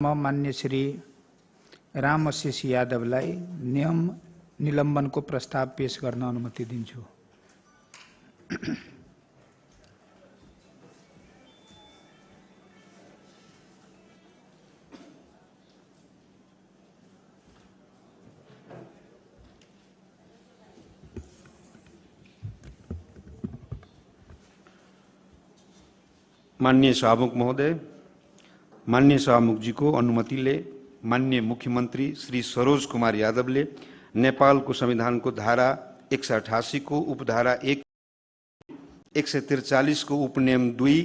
मान्य श्री रामआशीष यादवलाई नियम निलम्बनको प्रस्ताव पेश गर्न अनुमति दिन्छु। माननीय सभामुख महोदय, माननीय सभामुख जी को अनुमतिले माननीय मुख्यमंत्री श्री सरोज कुमार यादवले नेपाल को संविधान को धारा 188 को उपधारा 1 143 को उपनियम 2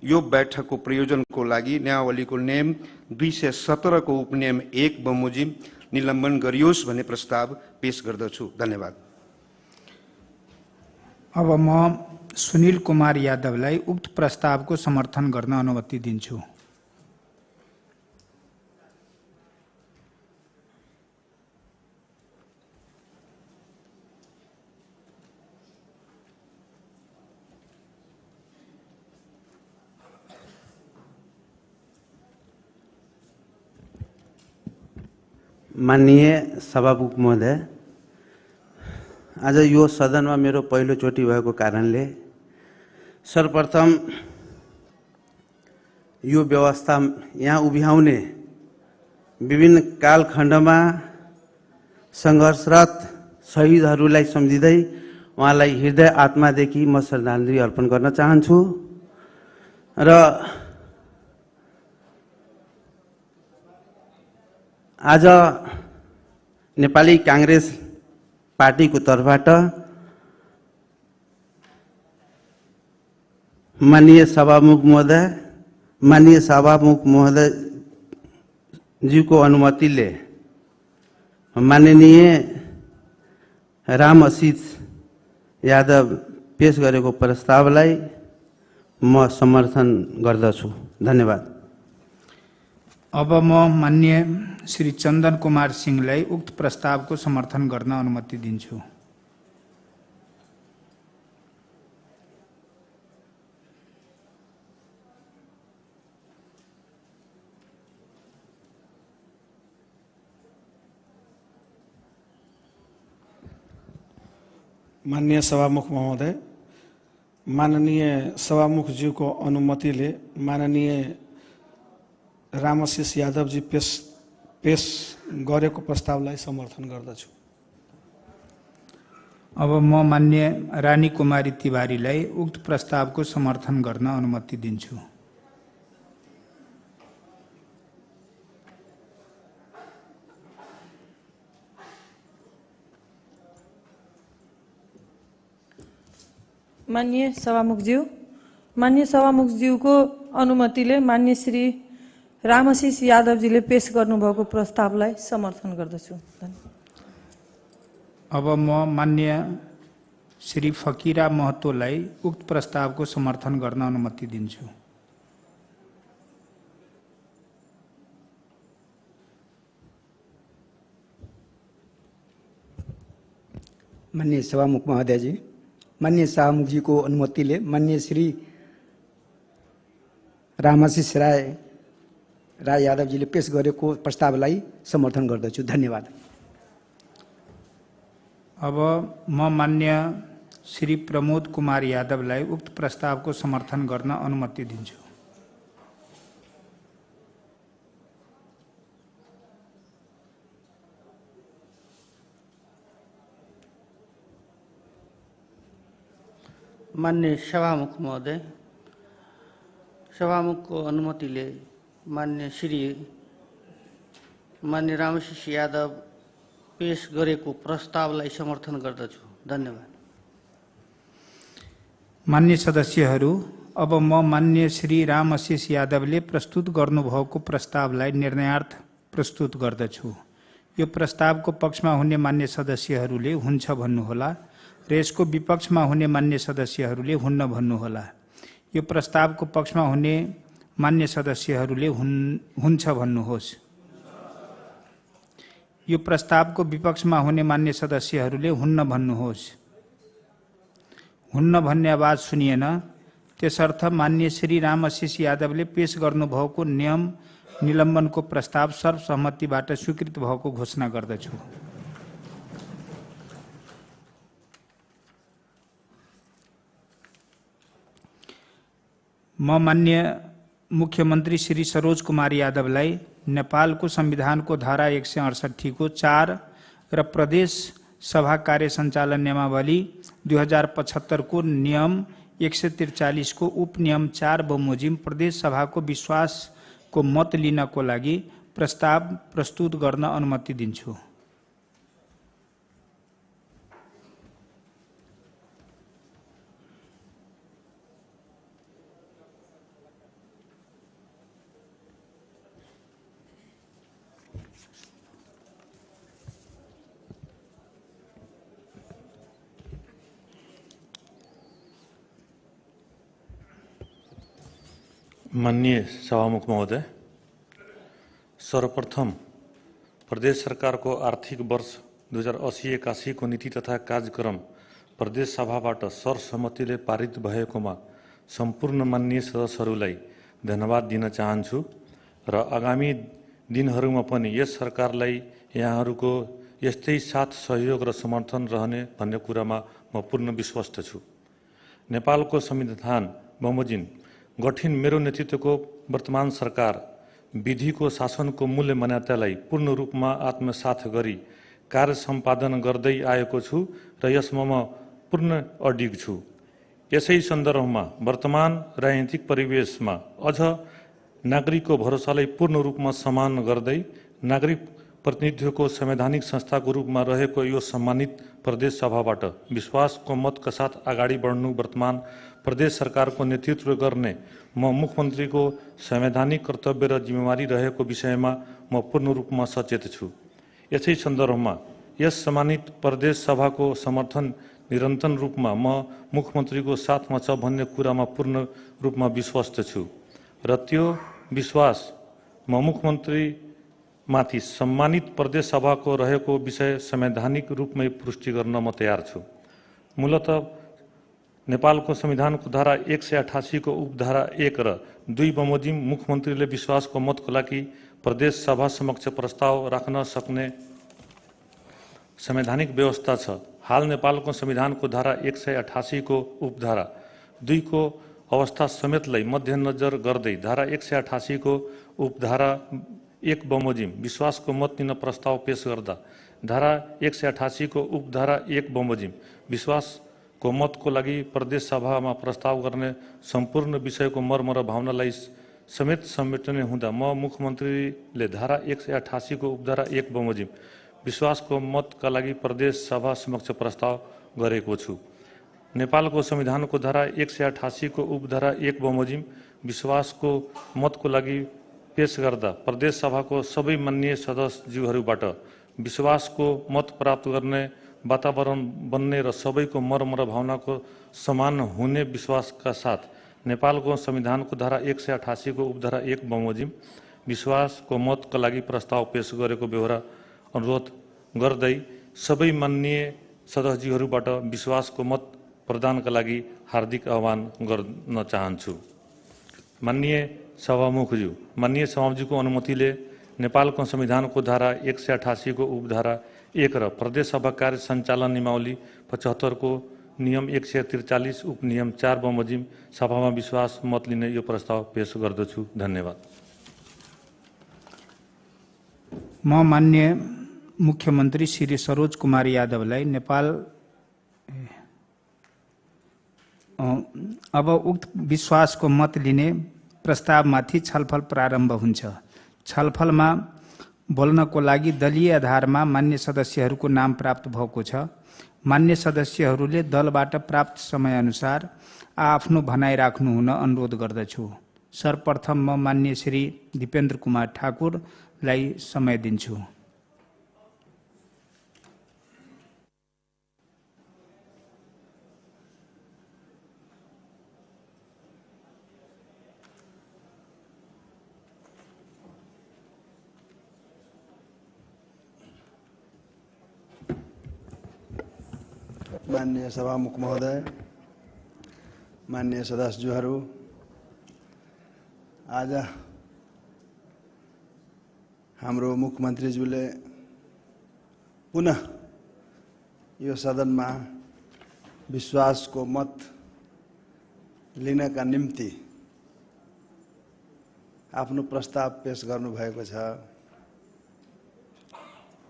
यो बैठक को प्रयोजन को लागि न्यायावली को नियम 217 को उपनियम 1 बमोजिम निलम्बन गरियोस् भन्ने प्रस्ताव पेश गर्दछु। धन्यवाद। अब म सुनील कुमार यादवलाई उक्त प्रस्तावको समर्थन गर्न अनुमति दिन्छु। माननीय सभामुख महोदय, आज यो सदनमा मेरो पहिलोचोटि भएको कारणले सर्वप्रथम यो व्यवस्था यहाँ उभ्याउने विभिन्न कालखण्डमा सङ्घर्षरत शहीदहरूलाई सम्झिँदै उहाँलाई हृदय आत्मादेखि म श्रद्धाञ्जली अर्पण गर्न चाहन्छु। र आज नेपाली कांग्रेस पार्टीको तर्फबाट माननीय सभामुख महोदय जीको अनुमतिले माननीय रामआशीष यादव पेश गरेको प्रस्तावलाई म समर्थन गर्दछु। धन्यवाद। अब म माननीय श्री चन्दन कुमार सिंहलाई उक्त प्रस्तावको समर्थन गर्न अनुमति दिन्छु। माननीय सभामुख महोदय, माननीय सभामुख जी को अनुमतिले माननीय रामआशीष यादव जी पेश गरेको प्रस्तावलाई समर्थन गर्दछु। अब म माननीय रानी कुमारी तिवारीलाई उक्त प्रस्तावको समर्थन गर्न अनुमति दिन्छु। माननीय सभामुख ज्यूको अनुमतिले माननीय श्री रामआशीष यादवजीले पेश गर्नुभएको प्रस्तावलाई समर्थन गर्दछु। अब म माननीय श्री फकीरा महतोलाई उक्त प्रस्तावको समर्थन गर्न अनुमति दिन्छु। माननीय सभामुख महोदय जी, माननीय सभामुख जी को अनुमतिले माननीय श्री रामआशीष राय यादव जी ले पेश गरेको प्रस्तावलाई समर्थन गर्दछु। धन्यवाद। अब म माननीय श्री प्रमोद कुमार यादवलाई उक्त प्रस्तावको समर्थन गर्न अनुमति दिन्छु। माननीय सभामुख महोदय, सभामुखको अनुमतिले माननीय रामआशीष यादव पेश गरेको प्रस्तावलाई समर्थन गर्दछु। धन्यवाद। मान्य सदस्यहरू, अब म माननीय श्री रामआशीष यादवले प्रस्तुत गर्नुभएको प्रस्तावलाई निर्णयार्थ प्रस्तुत गर्दछु। यो प्रस्तावको पक्षमा हुने मान्य सदस्यहरूले हुन्छ भन्नुहोला र यसको विपक्षमा हुने मान्य सदस्यहरूले हुन्न भन्नुहोला। यो प्रस्तावको पक्षमा हुने मान्य सदस्यहरूले हुन्छ भन्नुहोस्। यो प्रस्तावको विपक्षमा हुने मान्य सदस्यहरूले हुन्न भन्नुहोस्। हुन्न भन्ने आवाज सुनिएन, त्यसर्थ मान्य श्री रामआशीष यादवले पेश गर्नुभएको नियम निलम्बनको प्रस्ताव सर्वसम्मतिबाट स्वीकृत भएको घोषणा गर्दछु। म माननीय मुख्यमन्त्री श्री सरोज कुमार यादवलाई नेपालको संविधानको धारा 168 को 4 र प्रदेश सभा कार्य सञ्चालन नियमावली 2075 को नियम 143 को उपनियम 4 बमोजिम प्रदेश सभाको विश्वासको मत लिनको लागि प्रस्ताव प्रस्तुत गर्न अनुमति दिन्छु। माननीय सभामुख महोदय, सर्वप्रथम प्रदेश सरकारको आर्थिक वर्ष 2080-81 को नीति तथा कार्यक्रम प्रदेश सभाबाट सर्वसम्मतिले पारित भएकोमा सम्पूर्ण माननीय सदस्यहरूलाई धन्यवाद दिन चाहन्छु र आगामी दिनहरूमा पनि यस सरकारलाई यहाँहरूको यस्तै साथ सहयोग र समर्थन रहने भन्ने कुरामा म पूर्ण विश्वस्त छु। नेपालको संविधान बमोजिम गठन मेरो नेतृत्वको वर्तमान सरकार विधिको शासनको मूल्य मान्यतालाई पूर्ण रूपमा आत्मसात गरी कार्य सम्पादन गर्दै आएको छु र यसमा म पूर्ण अडिग छु। यसै सन्दर्भमा वर्तमान राजनीतिक परिवेशमा अझ नागरिकको भरोसालाई पूर्ण रूपमा सम्मान गर्दै नागरिक प्रतिनिधित्वको संवैधानिक संस्थाको रूपमा रहेको यो सम्मानित प्रदेश सभाबाट विश्वासको मतका साथ अगाडि बढ्नु वर्तमान प्रदेश सरकारको नेतृत्व गर्ने म मुख्यमन्त्रीको संवैधानिक कर्तव्य र जिम्मेवारी रहेको विषयमा म पूर्ण रूपमा सचेत छु। यसै सन्दर्भमा यस सम्मानित प्रदेश सभाको समर्थन निरन्तर रूपमा म मुख्यमन्त्रीको साथमा छ भन्ने कुरामा पूर्ण रूपमा विश्वस्त छु र त्यो विश्वास म मुख्यमन्त्रीमाथि सम्मानित प्रदेश सभाको रहेको विषय संवैधानिक रूपमै पुष्टि गर्न म तयार छु। मूलतः नेपालको संविधानको धारा 188 को उपधारा 1 र 2 बमोजिम मुख्यमन्त्रीले विश्वासको मतको लागि प्रदेश सभा समक्ष प्रस्ताव राख्न सक्ने संवैधानिक व्यवस्था छ। हाल नेपालको संविधानको धारा 188 को उपधारा 2 को अवस्था समेतलाई मध्यनजर गर्दै धारा 188 को उपधारा 1 बमोजिम विश्वासको मत लिन प्रस्ताव पेश गर्दा धारा 188 को उपधारा 1 बमोजिम विश्वासको मतको लागि प्रदेश सभामा प्रस्ताव गर्ने सम्पूर्ण विषयको मर्म र भावनालाई समेत समेट्ने हुँदा म मुख्यमन्त्रीले धारा 188 को उपधारा 1 बमोजिम विश्वासको मतका लागि प्रदेश सभा समक्ष प्रस्ताव गरेको छु। नेपालको संविधानको धारा 188 को उपधारा 1 बमोजिम विश्वासको मतको लागि पेश गर्दा प्रदेश सभाको सबै माननीय सदस्यज्यूहरूबाट विश्वासको मत प्राप्त गर्ने वातावरण बन्ने र सबैको मर्म र भावनाको समान हुने विश्वासका साथ नेपालको संविधानको धारा 188 को उपधारा 1 बमोजिम विश्वासको मतका लागि प्रस्ताव पेश गरेको बेहोरा अनुरोध गर्दै सबै माननीय सदस्यज्यूहरूबाट विश्वासको मत प्रदानका लागि हार्दिक आह्वान गर्न चाहन्छु। माननीय सभामुखज्यू, माननीय सभामुखज्यूको अनुमतिले नेपालको संविधानको धारा 188 को उपधारा 1 र प्रदेश सभा कार्य सञ्चालन नियमावली 75 को नियम 143 उपनियम 4 बमोजिम सभामा विश्वास मत लिने यो प्रस्ताव पेश गर्दछु। धन्यवाद। म माननीय मुख्यमन्त्री श्री सरोज कुमार यादवलाई नेपाल अब उक्त विश्वासको मत लिने प्रस्तावमाथि छलफल प्रारम्भ हुन्छ। छलफलमा बोल्नको लागि दलीय आधारमा मान्य सदस्यहरूको नाम प्राप्त भएको छ। मान्य सदस्यहरूले दलबाट प्राप्त समयअनुसार आफ्नो भनाइ राख्नु हुन अनुरोध गर्दछु। सर्वप्रथम म मान्य श्री दिपेन्द्र कुमार ठाकुरलाई समय दिन्छु। माननीय सभामुख महोदय, माननीय सदस्यज्यूहरू, आज हाम्रो मुख्यमन्त्रीज्यूले पुनः यो सदनमा विश्वासको मत लिनका निम्ति आफ्नो प्रस्ताव पेश गर्नुभएको छ।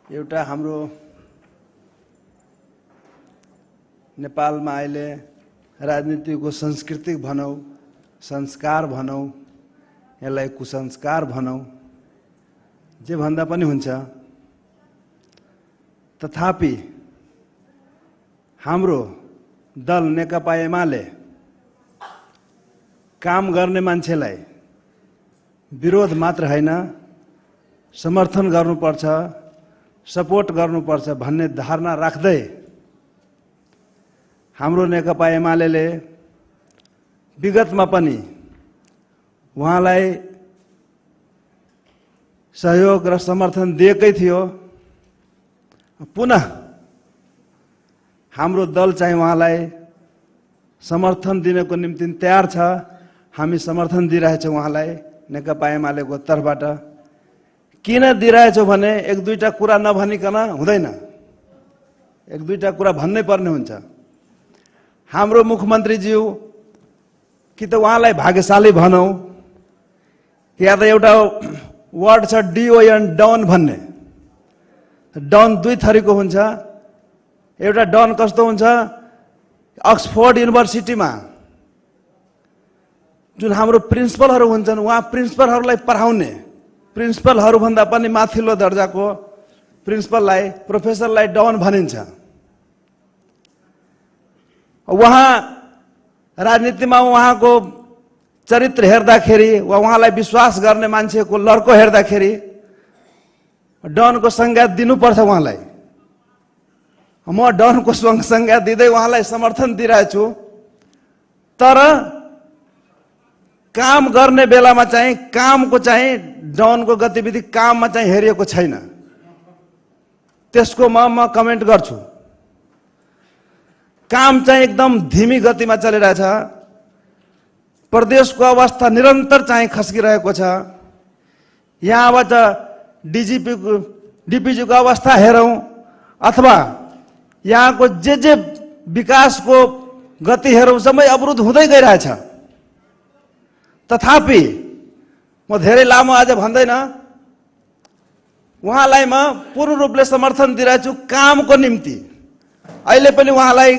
एउटा हाम्रो नेपालमा अहिले राजनीतिको सांस्कृतिक भनौँ, संस्कार भनौँ, यसलाई कुसंस्कार भनौँ, जे भन्दा पनि हुन्छ। तथापि हाम्रो दल नेकपा एमाले काम गर्ने मान्छेलाई विरोध मात्र हैन, समर्थन गर्नुपर्छ, सपोर्ट गर्नुपर्छ भन्ने धारणा राख्दै हाम्रो नेकपा एमाले विगतमा पनि उहाँलाई सहयोग र समर्थन दिएकै थियो। पुनः हाम्रो दल चाहिँ उहाँलाई समर्थन दिनको निम्ति तयार छ। हामी समर्थन दिइरहेछौँ उहाँलाई नेकपा एमालेको तर्फबाट। किन दिइरहेछौँ भने एक दुईटा कुरा नभनिकन हुँदैन, एक दुईटा कुरा भन्नै पर्ने हुन्छ। हाम्रो मुख्यमन्त्रीज्यू कि त उहाँलाई भाग्यशाली भनौँ, या त एउटा वर्ड छ DON, डन भन्ने। डन दुई थरीको हुन्छ। एउटा डन कस्तो हुन्छ, अक्सफोर्ड युनिभर्सिटीमा जुन हाम्रो प्रिन्सिपलहरू हुन्छन्, उहाँ प्रिन्सिपलहरूलाई पढाउने, प्रिन्सिपलहरूभन्दा पनि माथिल्लो दर्जाको प्रिन्सिपललाई, प्रोफेसरलाई डन भनिन्छ। उहाँ राजनीतिमा उहाँको चरित्र हेर्दाखेरि वा उहाँलाई विश्वास गर्ने मान्छेको लड्को हेर्दाखेरि डनको संज्ञा दिनुपर्छ उहाँलाई। म डनको संज्ञा दिँदै उहाँलाई समर्थन दिइरहेछु। तर काम गर्ने बेलामा चाहिँ कामको चाहिँ डनको गतिविधि काममा चाहिँ हेरिएको छैन। त्यसको म कमेन्ट गर्छु। काम चाहिँ एकदम धीमी गतिमा चलिरहेछ। प्रदेशको अवस्था निरन्तर चाहिँ खस्किरहेको छ। यहाँबाट डिपिजीको अवस्था हेरौँ अथवा यहाँको जे विकासको गति हेरौँ, सबै अवरुद्ध हुँदै गइरहेछ। तथापि म धेरै लामो आज भन्दैन, उहाँलाई म पूर्ण रूपले समर्थन दिइरहेछु कामको निम्ति। अहिले पनि उहाँलाई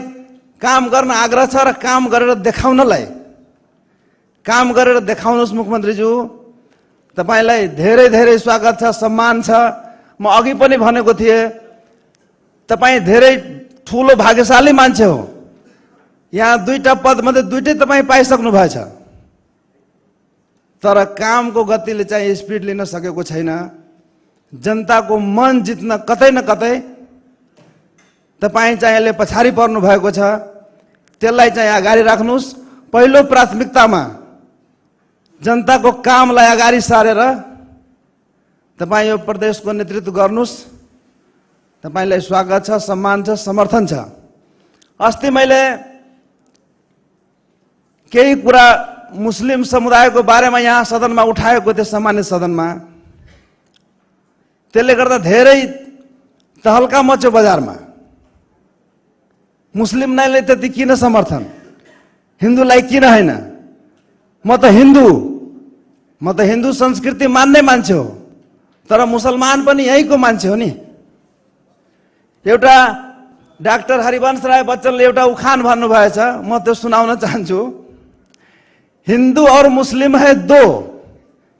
काम गर्न आग्रह छ र काम गरेर देखाउनलाई, काम गरेर देखाउनुहोस् मुख्यमन्त्रीज्यू। तपाईलाई धेरै धेरै स्वागत छ, सम्मान छ। म अघि पनि भनेको थिएँ, तपाईँ धेरै ठुलो भाग्यशाली मान्छे हो। यहाँ दुईटा पद मध्ये दुईटै तपाईँ पाइसक्नु भएछ। तर कामको गतिले चाहिँ स्पिड लिन सकेको छैन। जनताको मन जित्न कतै न कतै तपाईँ चाहिँ यसले पछाडि पर्नु भएको छ। त्यसलाई चाहिँ अगाडि राख्नुहोस्। पहिलो प्राथमिकतामा जनताको कामलाई अगाडि सारेर तपाईँ यो प्रदेशको नेतृत्व गर्नुहोस्। तपाईलाई स्वागत छ, सम्मान छ, समर्थन छ। अस्ति मैले केही कुरा मुस्लिम समुदायको बारेमा यहाँ सदनमा उठाएको थिएँ, सामान्य सदनमा। त्यसले गर्दा धेरै तहल्का मच्यो बजारमा। मुस्लिमलाई त्यति किन समर्थन, हिन्दूलाई किन हैन? म त हिन्दू संस्कृति मान्ने मान्छे हो, तर मुसलमान पनि यहीँको मान्छे हो नि। एउटा डाक्टर हरिवंश राय बच्चनले एउटा उखान भन्नुभएछ, म त्यो सुनाउन चाहन्छु। हिन्दू और मुस्लिम है दो,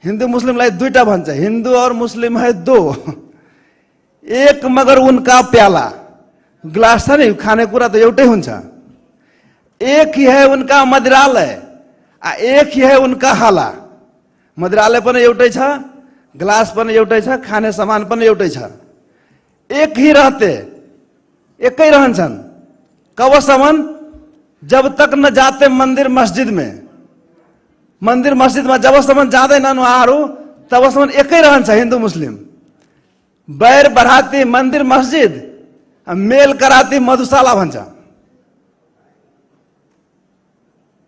हिन्दू मुस्लिमलाई दुईटा भन्छ, हिन्दू और मुस्लिम है दो, एक मगर उनका प्याला। ग्लास छ नि, खानेकुरा त एउटै हुन्छ। एक ही है उनका मदिरालय, एक ही है उनका हाला। मदिरालय पनि एउटै छ, ग्लास पनि एउटै छ, खाने सामान पनि एउटै छ। एक ही रहते, एकै रहन्छन्। कबसम्म जब तक न जाते मंदिर मस्जिद में, मंदिर मस्जिदमा जबसम्म जाँदैनन् उहाँहरू तबसम्म एकै रहन्छ हिन्दू मुस्लिम। बैर बराती मंदिर मस्जिद, मेल कराती मधुशाला भन्छ।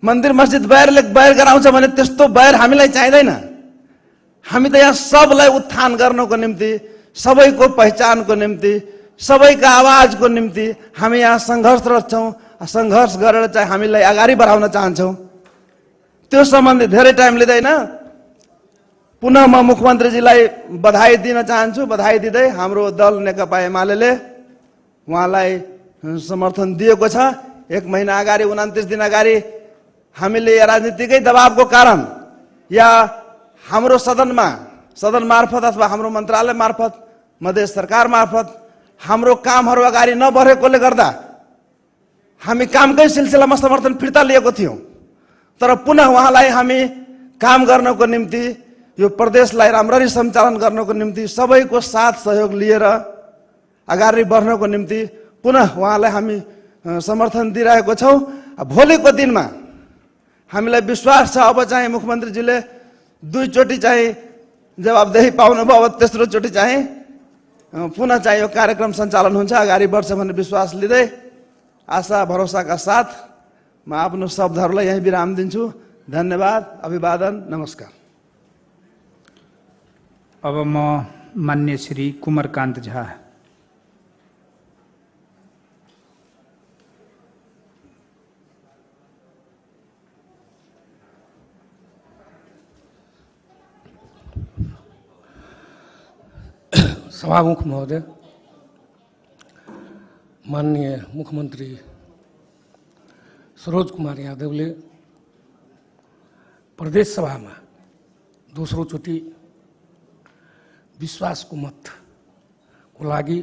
मंदिर मस्जिद बैर गराउँछ भने त्यस्तो बैर हामीलाई चाहिँदैन। हामी त यहाँ सबलाई उत्थान गर्नको निम्ति, सबैको पहिचानको निम्ति, सबैका आवाजको निम्ति हामी यहाँ सङ्घर्षरत छौँ। सङ्घर्ष गरेर चाहिँ हामीलाई अगाडि बढाउन चाहन्छौँ। त्यो सम्बन्धी धेरै टाइम लिँदैन। पुनः म मुख्यमन्त्रीजीलाई बधाई दिन चाहन्छु। बधाई दिँदै हाम्रो दल नेकपा एमाले उहाँलाई समर्थन दिएको छ। 1 महिना अगाडि 29 दिन अगाडि हामीले राजनीतिकै दबावको कारण या हाम्रो सदन मार्फत अथवा हाम्रो मन्त्रालय मार्फत, मधेस सरकार मार्फत हाम्रो कामहरू अगाडि नबढेकोले गर्दा हामी कामकै सिलसिलामा समर्थन फिर्ता लिएको थियौँ। तर पुनः उहाँलाई हामी काम गर्नको निम्ति, यो प्रदेशलाई राम्ररी सञ्चालन गर्नको निम्ति सबैको साथ सहयोग लिएर अगाडि बढ्नको निम्ति पुनः उहाँलाई हामी समर्थन दिइरहेको छौँ। भोलिको दिनमा हामीलाई विश्वास छ अब चाहिँ मुख्यमन्त्रीजीले 2 चोटि चाहिँ जवाबदेही पाउनुभयो। अब तेस्रो चोटि चाहिँ पुनः चाहिँ यो कार्यक्रम सञ्चालन हुन्छ, अगाडि बढ्छ भन्ने विश्वास लिँदै आशा भरोसाका साथ म आफ्नो शब्दहरूलाई यहीँ विराम दिन्छु। धन्यवाद, अभिवादन, नमस्कार। अब म मान्य श्री कुमारकान्त झा। सभामुख महोदय, माननीय मुख्यमन्त्री सरोज कुमार यादवले प्रदेश सभामा दोस्रो चोटि विश्वासको मतको लागि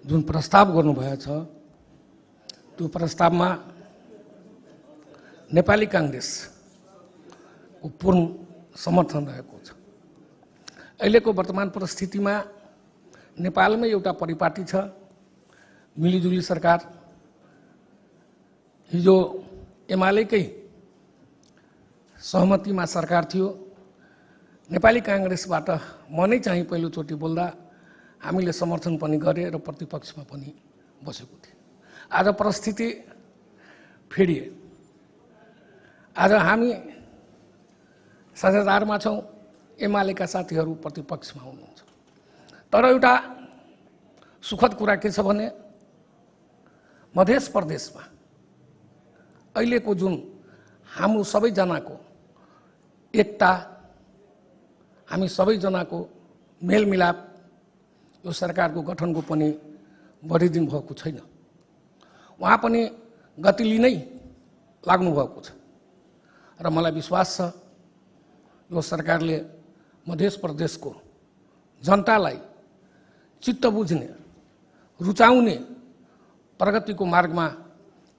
जुन प्रस्ताव गर्नुभएको छ, त्यो प्रस्तावमा नेपाली कांग्रेसको पूर्ण समर्थन रहेको छ। अहिलेको वर्तमान परिस्थितिमा नेपालमै एउटा परिपाटी छ, मिलिजुली सरकार। हिजो एमालेकै सहमतिमा सरकार थियो। नेपाली कांग्रेसबाट म नै चाहिँ पहिलोचोटि बोल्दा हामीले समर्थन पनि गरे र प्रतिपक्षमा पनि बसेको थिए। आज परिस्थिति फेरिए। आज हामी साझेदारमा छौँ, एमालेका साथीहरू प्रतिपक्षमा हुनुहुन्छ। तर एउटा सुखद कुरा के छ भने मध्य प्रदेशमा अहिलेको जुन हाम्रो सबैजनाको एकता, हामी सबैजनाको मेलमिलाप यो सरकारको गठनको पनि बढिदिनु भएको छैन। उहाँ पनि गति लिनै लाग्नु भएको छ र मलाई विश्वास छ यो सरकारले मध्य प्रदेशको जनतालाई चित्त बुझ्ने, रुचाउने प्रगतिको मार्गमा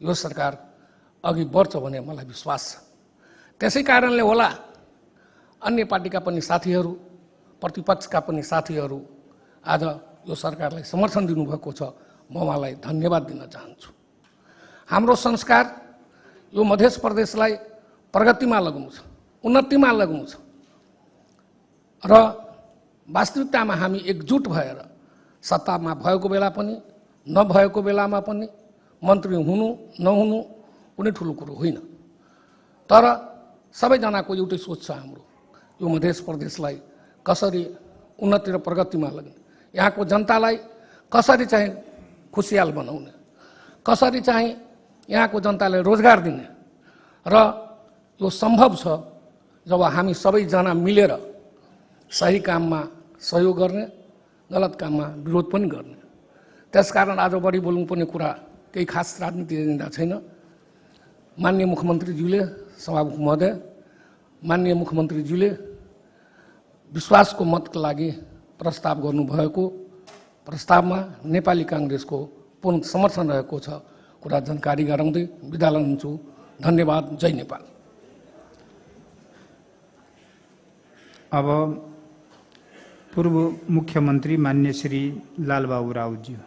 यो सरकार अघि बढ्छ भन्ने मलाई विश्वास छ। त्यसै कारणले होला अन्य पार्टीका पनि साथीहरू, प्रतिपक्षका पनि साथीहरू आज यो सरकारलाई समर्थन दिनुभएको छ। म उहाँलाई धन्यवाद दिन चाहन्छु। हाम्रो संस्कार यो मध्य प्रदेशलाई प्रगतिमा लगाउनु छ, उन्नतिमा लगाउनु छ र वास्तविकतामा हामी एकजुट भएर सत्तामा भएको बेला पनि नभएको बेलामा पनि मन्त्री हुनु नहुनु कुनै ठुलो कुरो होइन। तर सबैजनाको एउटै सोच छ हाम्रो, यो मध्य प्रदेशलाई कसरी उन्नति र प्रगतिमा लगाउने, यहाँको जनतालाई कसरी चाहिँ खुसियाल बनाउने, कसरी चाहिँ यहाँको जनतालाई रोजगार दिने र यो सम्भव छ जब हामी सबैजना मिलेर सही काममा सहयोग गर्ने, गलत काममा विरोध पनि गर्ने। त्यसकारण आज बढी बोल्नुपर्ने कुरा केही खास राजनीति एजेन्डा छैन। माननीय मुख्यमन्त्रीज्यूले, सभामुख महोदय, माननीय मुख्यमन्त्रीज्यूले विश्वासको मतका लागि प्रस्ताव गर्नुभएको प्रस्तावमा नेपाली कांग्रेसको पूर्ण समर्थन रहेको छ कुरा जानकारी गराउँदै बिदा लिन्छु। धन्यवाद। जय नेपाल। अब पूर्व मुख्यमंत्री माननीय श्री लालबाबू राउत जी।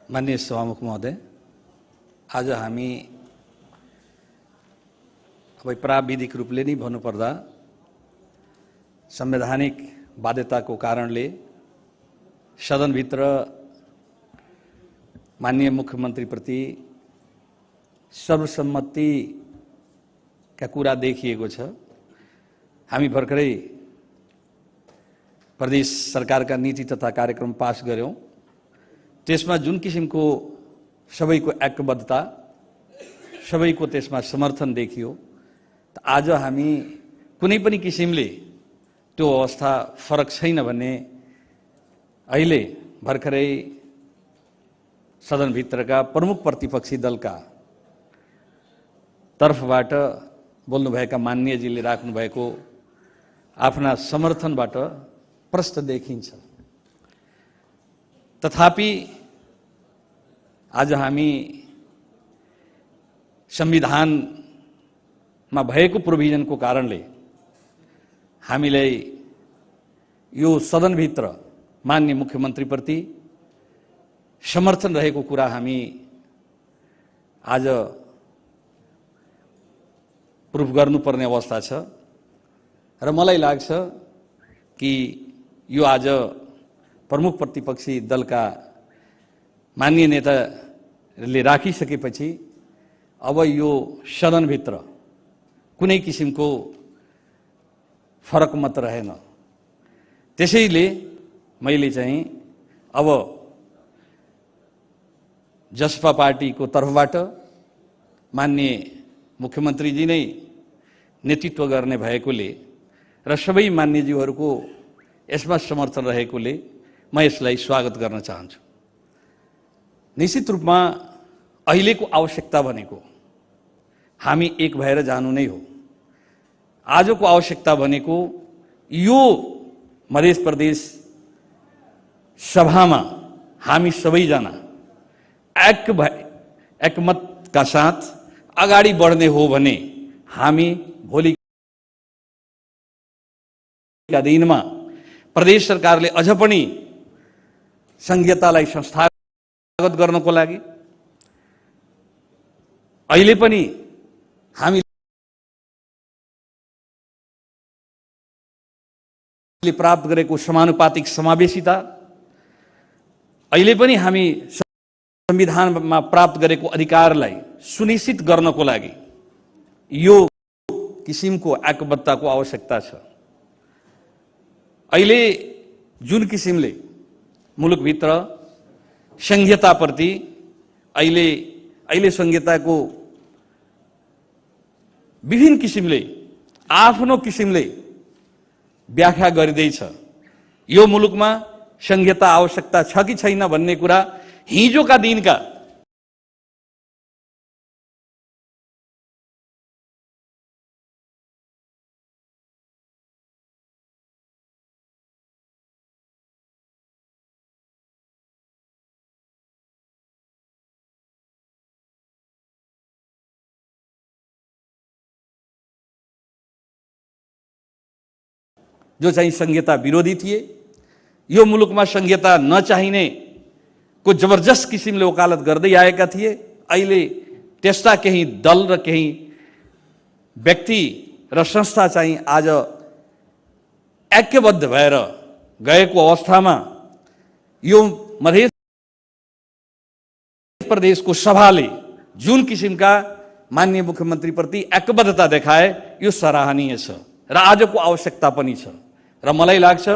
माननीय सभामुख महोदय, आज हामी अब प्राविधिक रूपले नै भन्नुपर्दा संवैधानिक बाध्यताको कारणले सदनभित्र माननीय मुख्यमन्त्रीप्रति सर्वसम्मतिका कुरा देखिएको छ। हामी भर्खरै प्रदेश सरकारका नीति तथा कार्यक्रम पास गर्यौं। त्यसमा जुन किसिमको सबैको ऐक्यबद्धता, सबैको त्यसमा समर्थन देखियो। आज हामी कुनै पनि किसिमले त्यो अवस्था फरक छैन भन्ने अहिले भर्खरै सदनभित्रका प्रमुख प्रतिपक्षी दलका तर्फबाट बोल्नुभएका माननीयजीले राख्नुभएको आफ्ना समर्थनबाट प्रष्ट देखिन्छ। तथापि आज हामी संविधानमा भएको प्रोभिजनको कारणले हामीलाई यो सदनभित्र माननीय मुख्यमन्त्रीप्रति समर्थन रहेको कुरा हामी आज प्रुफ गर्नुपर्ने अवस्था छ। र मलाई लाग्छ कि यो आज प्रमुख प्रतिपक्षी दलका माननीय नेताले राखिसकेपछि अब यो सदनभित्र कुनै किसिमको फरक मत रहेन। त्यसैले मैले चाहिँ अब जसपा पार्टीको तर्फबाट माननीय मुख्यमन्त्रीजी नै नेतृत्व गर्ने भएकोले र सबै मान्यज्यूहरूको यसमा समर्थन रहेकोले म यसलाई स्वागत गर्न चाहन्छु। निश्चित रूपमा अहिलेको आवश्यकता भनेको हामी एक भएर जानु नै हो। आजको आवश्यकता भनेको यो मध्य प्रदेश सभामा हामी सबैजना एकमतका साथ अगाडि बढ्ने हो भने हामी भोलिका दिनमा प्रदेश सरकारले अझ पनि संघीयतालाई संस्थागत गर्नको लागि अहिले पनि हामीले प्राप्त गरेको समानुपातिक समावेशिता, अहिले पनि हामी संविधानमा प्राप्त गरेको अधिकारलाई सुनिश्चित गर्नको लागि यो किसिमको ऐक्यबद्धताको आवश्यकता छ। अहिले जुन किसिमले मुलुकभित्र संघीयताप्रति अहिले संघीयताको विभिन्न किसिमले आफ्नो किसिमले व्याख्या गरिँदैछ। यो मुलुकमा संघीयता आवश्यकता छ कि छैन भन्ने कुरा हिजोका दिनका जो चाहिँ संघीयता विरोधी थिए, यो मुलुकमा संघीयता नचाहिने को जबरजस्त किसिमले वकालत गर्दै आएका थिए। अहिले त्यस्ता केही दल र केही व्यक्ति र संस्था चाहिँ आज ऐक्यबद्ध भएर गएको अवस्थामा यो मध्य प्रदेशको सभाले जुन किसिमका माननीय मुख्यमन्त्रीप्रति ऐक्यबद्धता देखाए यो सराहनीय छ र आजको आवश्यकता पनि छ। र मलाई लाग्छ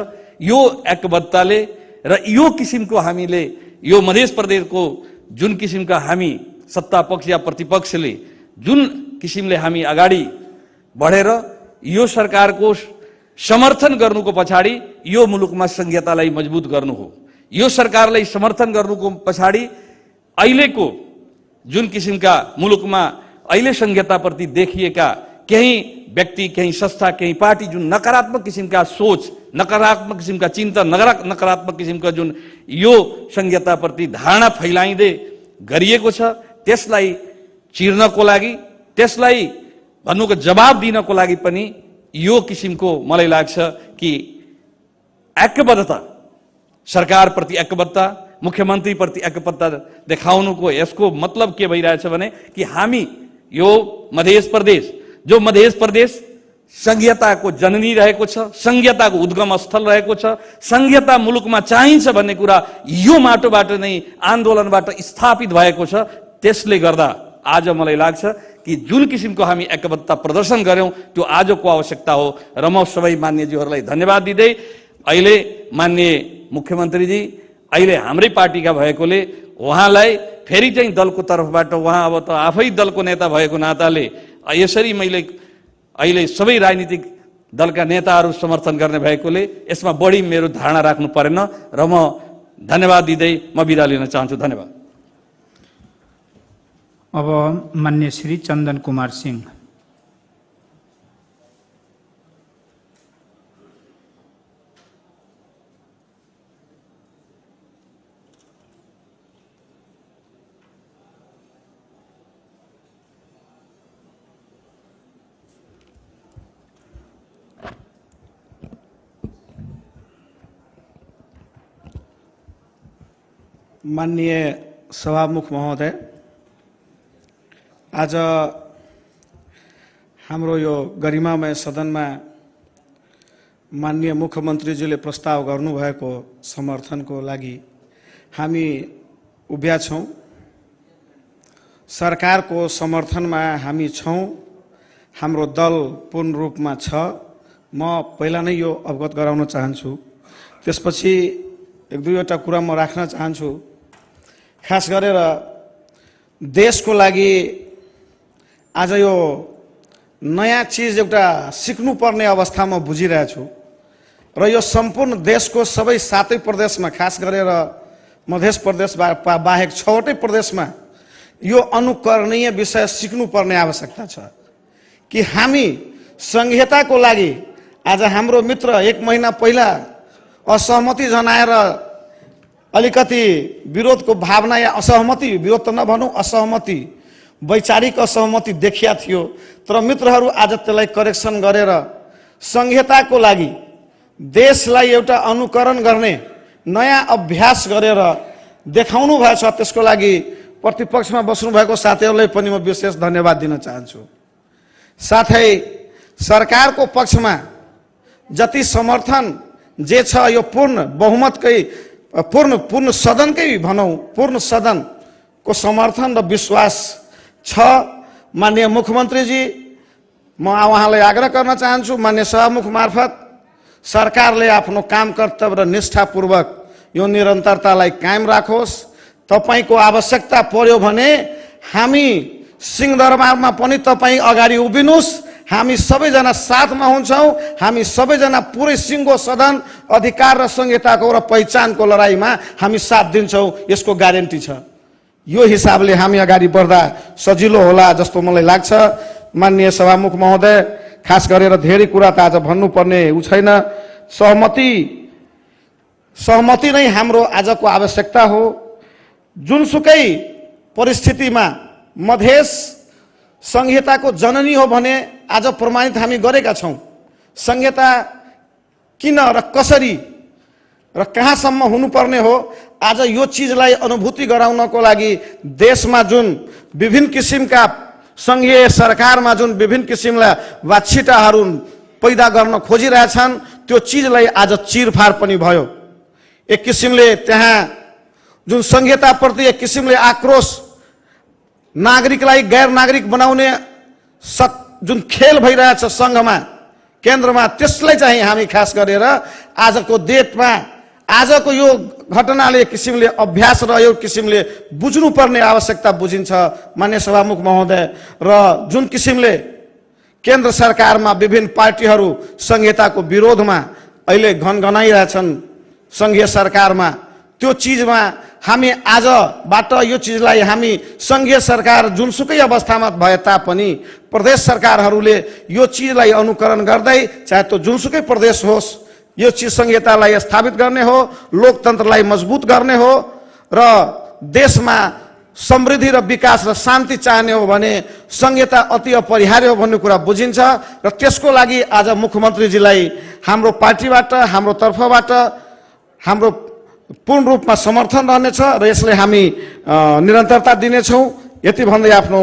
यो ऐक्यबद्धताले र यो किसिमको हामीले यो मध्य प्रदेशको जुन किसिमका हामी सत्ता पक्ष या प्रतिपक्षले जुन किसिमले हामी अगाडि बढेर यो सरकारको समर्थन गर्नुको पछाडि यो मुलुकमा संघीयतालाई मजबुत गर्नु हो। यो सरकारलाई समर्थन गर्नुको पछाडि अहिलेको जुन किसिमका मुलुकमा अहिले संघीयताप्रति देखिएका केही व्यक्ति, केही संस्था, केही पार्टी जुन नकारात्मक किसिमका सोच, नकारात्मक किसिमका चिन्तन, नकारात्मक किसिमका जुन यो संघीयताप्रति धारणा फैलाइँदै गरिएको छ, त्यसलाई चिर्नको लागि, त्यसलाई भन्नुको जवाब दिनको लागि पनि यो किसिमको मलाई लाग्छ कि ऐक्यबद्धता, सरकारप्रति ऐक्यबद्धता, मुख्यमन्त्रीप्रति ऐक्यबद्धता देखाउनुको यसको मतलब के भइरहेछ भने कि हामी यो मध्य प्रदेश, जो मध्य प्रदेश संघीयताको जननी रहेको छ, संघीयताको उद्गम स्थल रहेको छ, संघीयता मुलुकमा चाहिन्छ भन्ने कुरा यो माटोबाट नै आन्दोलनबाट स्थापित भएको छ। त्यसले गर्दा आज मलाई लाग्छ कि जुन किसिमको हामी एकबद्धता प्रदर्शन गर्यौं त्यो आजको आवश्यकता हो र म सबै मान्यज्यूहरूलाई धन्यवाद दिँदै अहिले माननीय मुख्यमन्त्रीजी अहिले हाम्रै पार्टीका भएकोले उहाँलाई फेरि चाहिँ दलको तर्फबाट उहाँ अब त आफै दलको नेता भएको नाताले यसरी मैले अहिले सबै राजनीतिक दलका नेताहरू समर्थन गर्ने भएकोले यसमा बढी मेरो धारणा राख्नु परेन र म धन्यवाद दिँदै म बिदा लिन चाहन्छु। धन्यवाद। अब मान्य श्री चन्दन कुमार सिंह। माननीय सभामुख महोदय, आज हाम्रो यो गरिमामय सदनमा माननीय मुख्यमन्त्रीजीले प्रस्ताव गर्नुभएको समर्थनको लागि हामी उभिया छौं। सरकारको समर्थनमा हामी छौं। हाम्रो दल पूर्ण रूपमा छ। म पहिला नै यो अवगत गराउन चाहन्छु। त्यसपछि एक दुईवटा कुरा म राख्न चाहन्छु। खास गरेर देशको लागि आज यो नयाँ चिज एउटा सिक्नुपर्ने अवस्थामा बुझिरहेछु र यो सम्पूर्ण देशको सबै 7 प्रदेशमा, खास गरेर मध्य प्रदेश बाहेक 6वटै प्रदेशमा यो अनुकरणीय विषय सिक्नुपर्ने आवश्यकता छ कि हामी संहिताको लागि आज हाम्रो मित्र 1 महिना पहिला असहमति जनाएर अलिकति विरोधको भावना या असहमति, विरोध त नभनौं, असहमति, वैचारिक असहमति देखिया थियो। तर मित्रहरू आज त्यसलाई करेक्सन गरेर संहिताको लागि देशलाई एउटा अनुकरण गर्ने नयाँ अभ्यास गरेर देखाउनु भएछ। त्यसको लागि प्रतिपक्षमा बस्नु भएको साथीहरूलाई पनि म विशेष धन्यवाद दिन चाहन्छु। साथै सरकारको पक्षमा जति समर्थन जे छ यो पूर्ण बहुमतकै पूर्ण सदनकै भनौं, पूर्ण सदनको समर्थन र विश्वास छ। माननीय मुख्यमन्त्रीजी, म उहाँलाई आग्रह गर्न चाहन्छु, माननीय सभामुख मार्फत सरकारले आफ्नो काम कर्तव्य र निष्ठापूर्वक यो निरन्तरतालाई कायम राखोस्। तपाईको आवश्यकता पर्यो भने हामी सिंहदरबारमा पनि तपाई अगाडि उभिनुस्। हामी सबैजना साथमा हुन्छौं। हामी सबैजना पुरै सिंहको सदन अधिकार र संहिताको र पहिचानको लडाईमा हामी साथ दिन्छौं। यसको ग्यारेन्टी छ। यो हिसाबले हामी अगाडि बढ्दा सजिलो होला जस्तो मलाई लाग्छ। माननीय सभामुख महोदय, खास गरेर धेरै कुरा त आज भन्नुपर्ने छैन। सहमति नै हाम्रो आजको आवश्यकता हो। जुनसुकै परिस्थितिमा मधेस संहिताको जननी हो भने आज प्रमाणित हामी गरेका छौं। संहिता किन र कसरी र कहाँसम्म हुनुपर्ने हो, आज यो चीजलाई अनुभूति गराउनको लागि देशमा जुन विभिन्न किसिमका संघीय सरकारमा जुन विभिन्न किसिमका वाछिटाहरू पैदा गर्न खोजिरहेछन्, त्यो चीजलाई आज चिरफार पनि भयो। एक किसिमले त्यहाँ जुन संहिताप्रति एक किसिमले आक्रोश, नागरिकलाई गैर नागरिक बनाउने जुन खेल भइरहेछ संघमा, केन्द्रमा, त्यसलाई चाहिँ हामी खास गरेर आजको डेटमा आजको यो घटनाले एक किसिमले अभ्यास र यो किसिमले बुझ्नुपर्ने आवश्यकता बुझिन्छ। मान्य सभामुख महोदय, र जुन किसिमले केन्द्र सरकारमा विभिन्न पार्टीहरू संहिताको विरोधमा अहिले घनघनाइरहेछन् संघीय सरकारमा, त्यो चीजमा हामी आजबाट यो चीजलाई हामी संघीय सरकार जुनसुकै अवस्थामा भए तापनि प्रदेश सरकारहरूले यो चीजलाई अनुकरण गर्दै, चाहे त्यो जुनसुकै प्रदेश होस्, यो चीज संहितालाई स्थापित गर्ने हो, लोकतन्त्रलाई मजबुत गर्ने हो र देशमा समृद्धि र विकास र शान्ति चाहने हो भने संहिता अति अपरिहार्य हो भन्ने कुरा बुझिन्छ। र त्यसको लागि आज मुख्यमन्त्रीजीलाई हाम्रो पार्टीबाट, हाम्रो तर्फबाट हाम्रो पूर्ण रूपमा समर्थन रहनेछ र यसले हामी निरन्तरता दिनेछौँ। यति भन्दै आफ्नो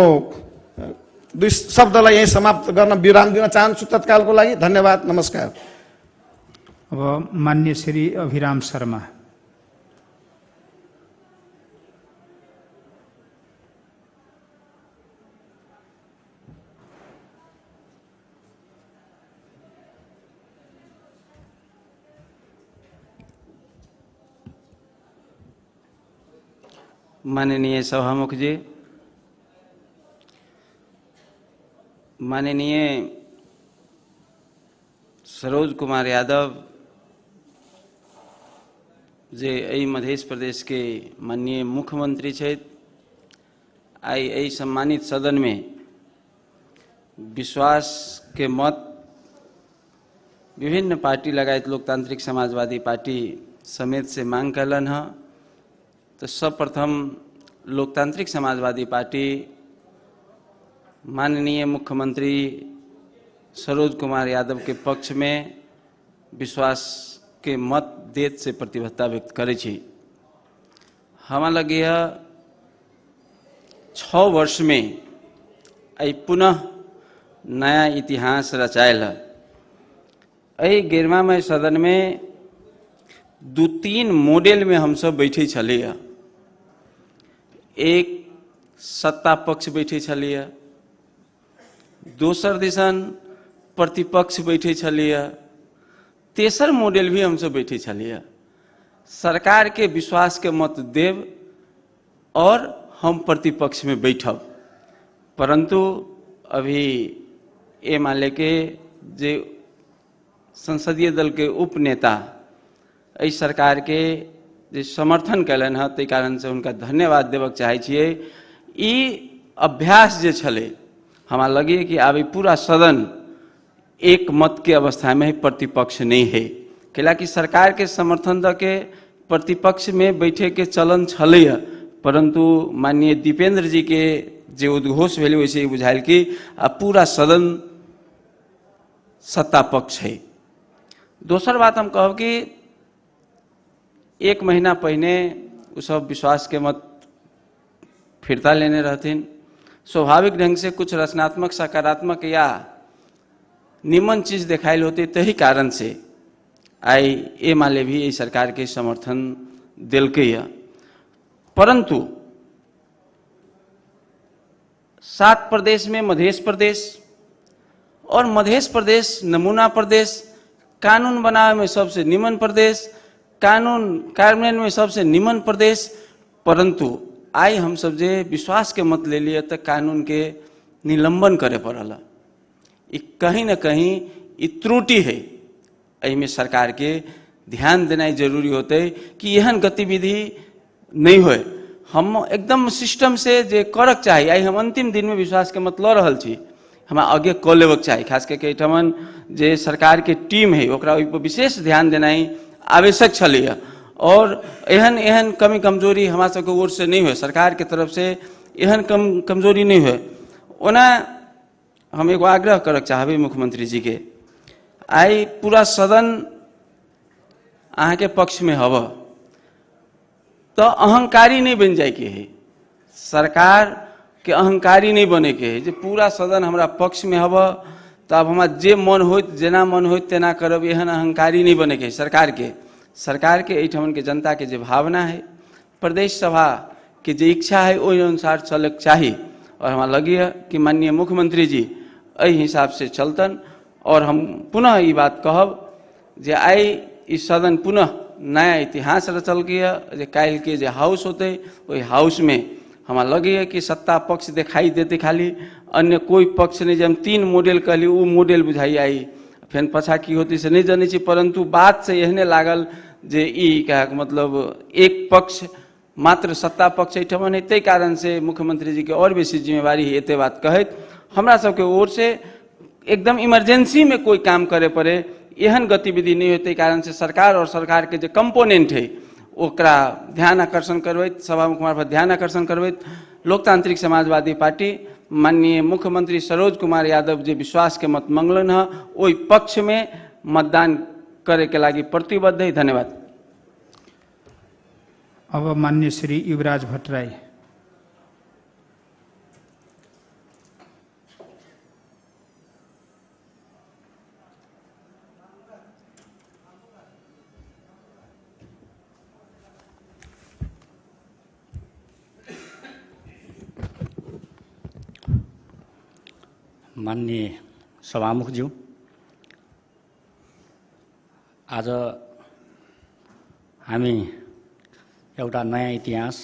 दुई शब्दलाई यही समाप्त गर्न विराम दिन चाहन्छु तत्कालको लागि। धन्यवाद, नमस्कार। अब मान्य श्री अभिराम शर्मा। माननीय सभामुख जी, माननीय सरोज कुमार यादव जे एहि मध्य प्रदेश के माननीय मुख्यमंत्री छथि, आई एहि सम्मानित सदन में विश्वास के मत विभिन्न पार्टी लगायत लोकतांत्रिक समाजवादी पार्टी समेत से मांग कलन है। तो सर्वप्रथम लोकतांत्रिक समाजवादी पार्टी माननीय मुख्यमंत्री सरोज कुमार यादव के पक्ष में विश्वास के मत देत से प्रतिबद्धता व्यक्त करे छी। हमारा लगे 6 वर्ष में आई पुनः नया इतिहास रचायल है। एहि गरिमामय सदन में 2-3 मॉडल में हम सब बैठे छलिए। एक सत्ता पक्ष बैठे छलिए, दोसर दिसन प्रतिपक्ष बैठे छलिए, तेसर मॉडल भी हम सब बैठे छलिए। सरकार के विश्वास के मत देव और हम प्रतिपक्ष में बैठब। परंतु अभी ए माले के जे संसदीय दल के उपनेता एहि सरकार के जे समर्थन कलन है, ताहि कारण से उनका धन्यवाद देवक चाहे छिए। ई अभ्यास जे छले हमरा लगे कि आब पूरा सदन एक मत के अवस्था में प्रतिपक्ष नहीं है, कैलाकि सरकार के समर्थन द के प्रतिपक्ष में बैठे के चलन छलैया। परंतु माननीय दीपेंद्र जी के जे उद्घोष भेल वैसे ही बुझायल कि पूरा सदन सत्ता पक्ष है। दोसर बात हम कहब कि 1 महीना पहले उ सब विश्वास के मत फिरता लेने रहथिन। स्वाभाविक ढंग से कुछ रचनात्मक, सकारात्मक या निमन चीज देखाइल होते, तही कारण से आई ए माले भी ये सरकार के समर्थन दिलके है। परंतु 7 प्रदेश में मध्य प्रदेश और मध्य प्रदेश नमूना प्रदेश, कानून बनावे में सबसे निमन प्रदेश, कानून कार्यान्वयन में सबसे निमन प्रदेश। परंतु आई हम सब जे विश्वास के मत ले लिए तो कानून के निलंबन करे पड़ल। कहीं न कहीं ये त्रुटि है। में सरकार के ध्यान देना जरूरी होते कि एहन गतिविधि नहीं होए। हम एकदम सिस्टम से जे करक चाहिए। आई हम अंतिम दिन में विश्वास के मत ल रहल छी, हमरा आगे क लेवक चाहिए। खास करके एठमन जे सरकार के टीम है ओकरा ओइ पर विशेष ध्यान देना आवश्यक छलैया। और एहन एहन कमी कमजोरी हमारा सबके ओर से नहीं हुए, सरकार के तरफ से एहन कमजोरी नहीं हुए। ओना हम एगो आग्रह करक चाहबे मुख्यमंत्री जी के, आई पूरा सदन अहाँ के पक्ष में हब तो अहंकारी नहीं बन जाए के है। सरकार के अहंकारी नहीं बने के है। जे पूरा सदन हमारा पक्ष में हब तो अब हमारा जे मन होत जेना मन होत तेना करब, एहन अहंकारी नहीं बने के। सरकार के एठमन के जनता के जे भावना है, प्रदेश सभा के जे इच्छा है ओहि अनुसार चलक चाहिए। और हमारा लगे कि माननीय मुख्यमंत्री जी एहि हिसाब से चलतन। और हम पुनः ये बात कहब जे आई इस सदन पुनः नया इतिहास रचल गया। जे काल के जे हाउस होते वही हाउस में हमारा लगे कि सत्ता पक्ष दिखाई देते, खाली अन्य कोई पक्ष नहीं। जब हम 3 मॉडल कहली वो मॉडल बुझाई आई, फिर पछा की होती से नहीं जाने छी। परंतु बात से एहने लागल जे ई कह मतलब एक पक्ष मात्र सत्ता पक्ष एठमन है, ते कारण से मुख्यमंत्री जी के और बेसी जिम्मेवारी है। एते बात कहत हमरा सबके ओर से एकदम इमरजेंसी में कोई काम करे पड़े एहन गतिविधि नहीं होते कारण से सरकार और सरकार के जो कंपोनेंट है ओकरा ध्यान आकर्षण करबैत, सभामुख मार्फत ध्यान आकर्षण करबैत लोकतांत्रिक समाजवादी पार्टी माननीय मुख्यमंत्री सरोज कुमार यादव जे विश्वास के मत मंगलन है ओहि पक्ष में मतदान करे के लागी प्रतिबद्ध है। धन्यवाद। अब माननीय श्री युवराज भट्टराई। माननीय सभामुखज्यू, आज हामी एउटा नयाँ इतिहास,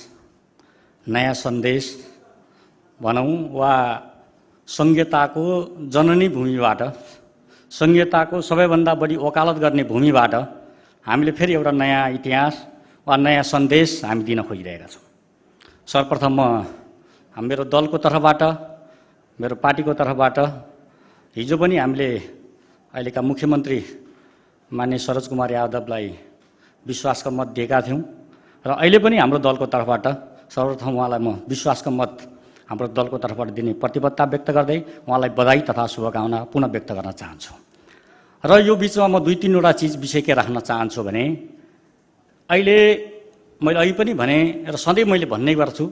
नयाँ सन्देश भनौँ वा संहिताको जननी भूमिबाट, संहिताको सबैभन्दा बढी वकालत गर्ने भूमिबाट हामीले फेरि एउटा नयाँ इतिहास वा नयाँ सन्देश हामी दिन खोजिरहेका छौँ। सर्वप्रथम म मेरो दलको तर्फबाट, मेरो पार्टीको तर्फबाट हिजो पनि हामीले अहिलेका मुख्यमन्त्री माननीय सरोज कुमार यादवलाई विश्वासको मत दिएका थियौँ र अहिले पनि हाम्रो दलको तर्फबाट सर्वप्रथम उहाँलाई म विश्वासको मत हाम्रो दलको तर्फबाट दिने प्रतिबद्धता व्यक्त गर्दै उहाँलाई बधाई तथा शुभकामना पुनः व्यक्त गर्न चाहन्छु। र यो बिचमा म 2-3 वटा विषय के राख्न चाहन्छु भने अहिले मैले अहिले पनि भने र सधैँ मैले भन्ने गर्छु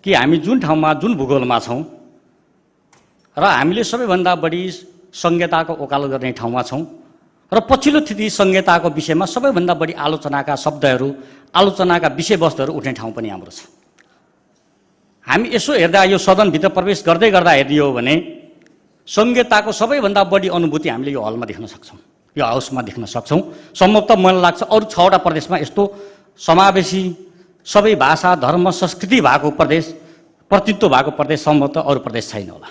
कि हामी जुन ठाउँमा, जुन भूगोलमा छौँ र हामीले सबैभन्दा बढी संहिताको वकालत गर्ने ठाउँमा छौँ र पछिल्लो स्थिति संहिताको विषयमा सबैभन्दा बढी आलोचनाका शब्दहरू, आलोचनाका विषयवस्तुहरू उठ्ने ठाउँ पनि हाम्रो छ। हामी यसो हेर्दा यो सदनभित्र प्रवेश गर्दै गर्दा हेरियो भने संहिताको सबैभन्दा बढी अनुभूति हामीले यो हलमा देख्न सक्छौँ, यो हाउसमा देख्न सक्छौँ। सम्भवतः मलाई लाग्छ अरू 6 वटा प्रदेशमा यस्तो समावेशी सबै भाषा, धर्म, संस्कृति भएको प्रदेश, प्रतित्व भएको प्रदेश सम्भवतः अरू प्रदेश छैन होला।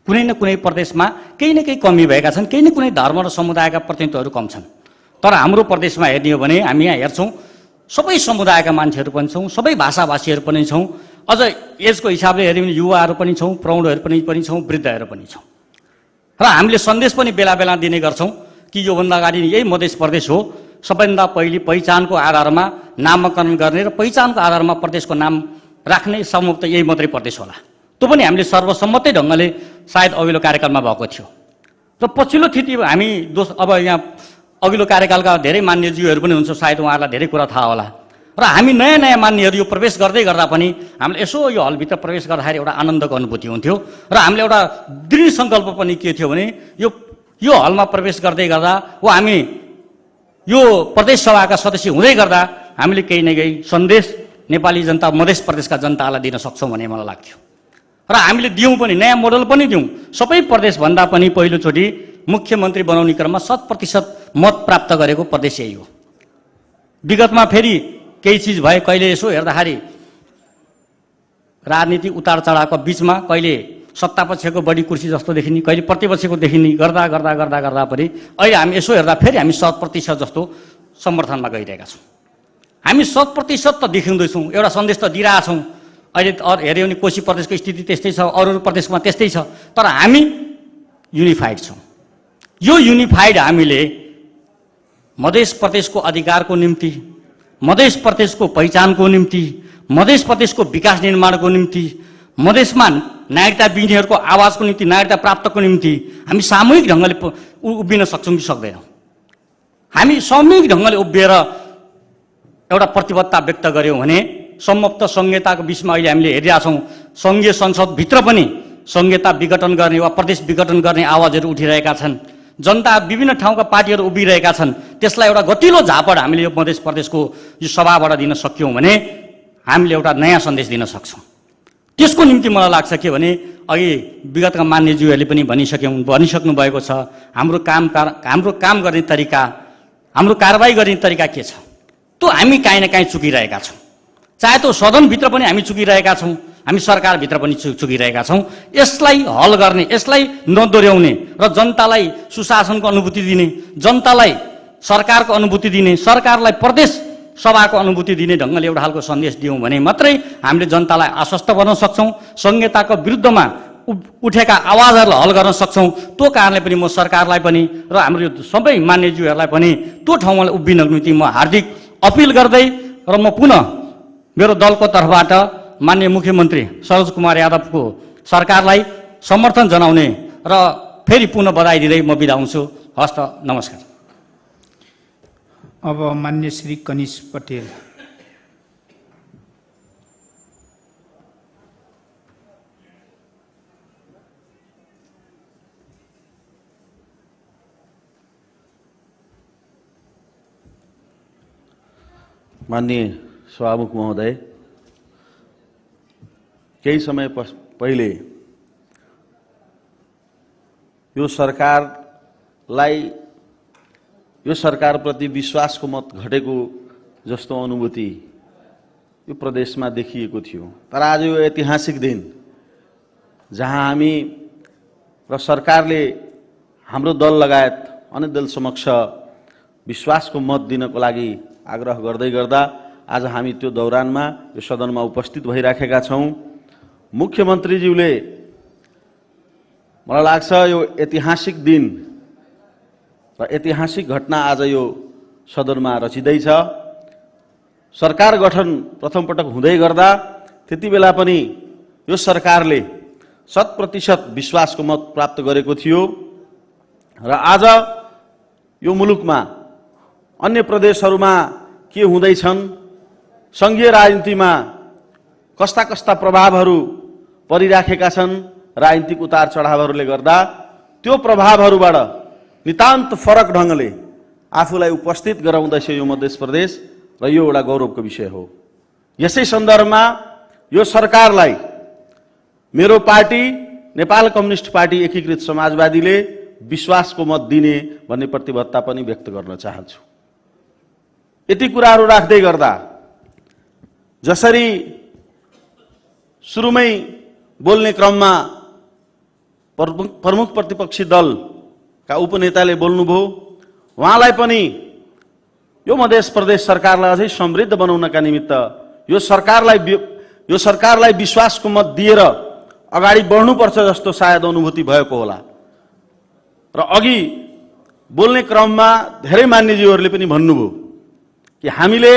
कुनै न कुनै प्रदेशमा केही न केही कमी भएका छन्, केही न कुनै धर्म र समुदायका प्रतिनिधित्वहरू कम छन्। तर हाम्रो प्रदेशमा हेर्ने हो भने हामी यहाँ हेर्छौँ सबै समुदायका मान्छेहरू पनि छौँ, सबै भाषाभाषीहरू पनि छौँ, अझ एजको हिसाबले हेऱ्यो भने युवाहरू पनि छौँ, प्रौढहरू पनि छौँ, वृद्धहरू पनि छौँ। र हामीले सन्देश पनि बेला बेला दिने गर्छौँ कि योभन्दा अगाडि यही मधेस प्रदेश हो, सबैभन्दा पहिले पहिचानको आधारमा नामाकरण गर्ने र पहिचानको आधारमा प्रदेशको नाम राख्ने सम्भवतः यही मात्रै प्रदेश होला। त्यो पनि हामीले सर्वसम्मतै ढङ्गले सायद अघिल्लो कार्यकालमा भएको थियो। र पछिल्लो स्थिति हामी अब यहाँ अघिल्लो कार्यकालका धेरै मान्यज्यूहरू पनि हुन्छ, सायद उहाँहरूलाई धेरै कुरा थाहा होला। र हामी नयाँ नयाँ मान्यहरू यो प्रवेश गर्दै गर्दा पनि हामीले यसो यो हलभित्र प्रवेश गर्दाखेरि एउटा आनन्दको अनुभूति हुन्थ्यो र हामीले एउटा दृढ सङ्कल्प पनि के थियो भने यो हलमा प्रवेश गर्दै गर्दा वा हामी यो प्रदेश सभाका सदस्य हुँदै गर्दा हामीले केही न केही सन्देश नेपाली जनता, मधेस प्रदेशका जनतालाई दिन सक्छौँ भन्ने मलाई लाग्थ्यो। र हामीले दियौँ पनि, नयाँ मोडल पनि दियौँ। सबै प्रदेशभन्दा पनि पहिलोचोटि मुख्यमन्त्री बनाउने क्रममा 100% मत प्राप्त गरेको प्रदेश यही हो। विगतमा फेरि केही चिज भए, कहिले यसो हेर्दाखेरि राजनीति उतार चढावको बिचमा कहिले सत्तापक्षको बढी कुर्सी जस्तो देखिने, कहिले प्रतिपक्षको देखिने गर्दा गर्दा गर्दा गर्दा पनि अहिले हामी यसो हेर्दा फेरि हामी 100% जस्तो समर्थनमा गइरहेका छौँ। हामी 100% त देखिँदैछौँ, एउटा सन्देश त दिइरहेछौँ। अहिले हेऱ्यो भने कोशी प्रदेशको स्थिति त्यस्तै छ, अरू प्रदेशमा त्यस्तै छ, तर हामी युनिफाइड छौँ। यो युनिफाइड हामीले मधेस प्रदेशको अधिकारको निम्ति, मधेस प्रदेशको पहिचानको निम्ति, मधेस प्रदेशको विकास निर्माणको निम्ति, मधेसमा नागरिकता विहीनहरूको आवाजको निम्ति, नागरिकता प्राप्तको निम्ति हामी सामूहिक ढङ्गले उभिन सक्छौँ कि सक्दैनौँ? हामी सामूहिक ढङ्गले उभिएर एउटा प्रतिबद्धता व्यक्त गऱ्यौँ भने सम्भवतः संहिताको बिचमा अहिले हामीले हेरिरहेछौँ सङ्घीय संसदभित्र पनि संहिता विघटन गर्ने वा प्रदेश विघटन गर्ने आवाजहरू उठिरहेका छन्। जनता विभिन्न ठाउँका पार्टीहरू उभिरहेका छन्। त्यसलाई एउटा गतिलो झापड हामीले यो मधेस प्रदेशको यो सभाबाट दिन सक्यौँ भने हामीले एउटा नयाँ सन्देश दिन सक्छौँ। त्यसको निम्ति मलाई लाग्छ के भने अघि विगतका मान्यज्यूहरूले पनि भनिसक्नु भएको छ, हाम्रो काम गर्ने तरिका, हाम्रो कारबाही गर्ने तरिका के छ, त्यो हामी काहीँ न काहीँ चुकिरहेका छौँ। चाहे त्यो सदनभित्र पनि हामी चुकिरहेका छौँ, हामी सरकारभित्र पनि चुकिरहेका छौँ। यसलाई हल गर्ने, यसलाई नदोर्याउने र जनतालाई सुशासनको अनुभूति दिने, जनतालाई सरकारको अनुभूति दिने, सरकारलाई प्रदेश सभाको अनुभूति दिने ढङ्गले एउटा खालको सन्देश दियौँ भने मात्रै हामीले जनतालाई आश्वस्त बनाउन सक्छौँ, संहिताको विरुद्धमा उठेका आवाजहरूलाई हल गर्न सक्छौँ। त्यो कारणले पनि म सरकारलाई पनि र हाम्रो सबै मान्यज्यूहरूलाई पनि त्यो ठाउँमा उभिनको निम्ति म हार्दिक अपिल गर्दै र म पुनः मेरो दलको तर्फबाट माननीय मुख्यमन्त्री सरोज कुमार यादवको सरकारलाई समर्थन जनाउने र फेरि पुनः बधाई दिँदै म बिदा हुन्छु। हस्त, नमस्कार। अब मान्य श्री कनिष पटेल। माननीय सभामुख महोदय, केही समय पहिले यो सरकारप्रति विश्वासको मत घटेको जस्तो अनुभूति यो प्रदेशमा देखिएको थियो। तर आज यो ऐतिहासिक दिन जहाँ हामी र सरकारले हाम्रो दल लगायत अन्य दल समक्ष विश्वासको मत दिनको लागि आग्रह गर्दै गर्दा आज हामी त्यो दौरानमा यो सदनमा उपस्थित भइराखेका छौँ। मुख्यमन्त्रीज्यूले मलाई लाग्छ यो ऐतिहासिक दिन र ऐतिहासिक घटना आज यो सदनमा रचिँदैछ। सरकार गठन प्रथम पटक हुँदै गर्दा त्यति बेला पनि यो सरकारले 100% विश्वासको मत प्राप्त गरेको थियो र आज यो मुलुकमा अन्य प्रदेशहरूमा के हुँदैछन्, संघीय राजनीतिमा कस्ता कस्ता प्रभावहरू परिराखेका छन्, राजनीतिक उतार चढावहरूले गर्दा त्यो प्रभावहरूबाट नितान्त फरक ढङ्गले आफूलाई उपस्थित गराउँदैछ यो मध्य प्रदेश र यो एउटा गौरवको विषय हो। यसै सन्दर्भमा यो सरकारलाई मेरो पार्टी नेपाल कम्युनिस्ट पार्टी एकीकृत समाजवादीले विश्वासको मत दिने भन्ने प्रतिबद्धता पनि व्यक्त गर्न चाहन्छु। यति कुराहरू राख्दै गर्दा जसरी सुरुमै बोल्ने क्रममा प्रमुख प्रतिपक्षी दलका उपनेताले बोल्नुभयो, उहाँलाई पनि यो मध्य प्रदेश सरकारलाई अझै समृद्ध बनाउनका निमित्त यो सरकारलाई विश्वासको मत दिएर अगाडि बढ्नुपर्छ जस्तो सायद अनुभूति भएको होला। र अघि बोल्ने क्रममा धेरै मान्यज्यूहरूले पनि भन्नुभयो कि हामीले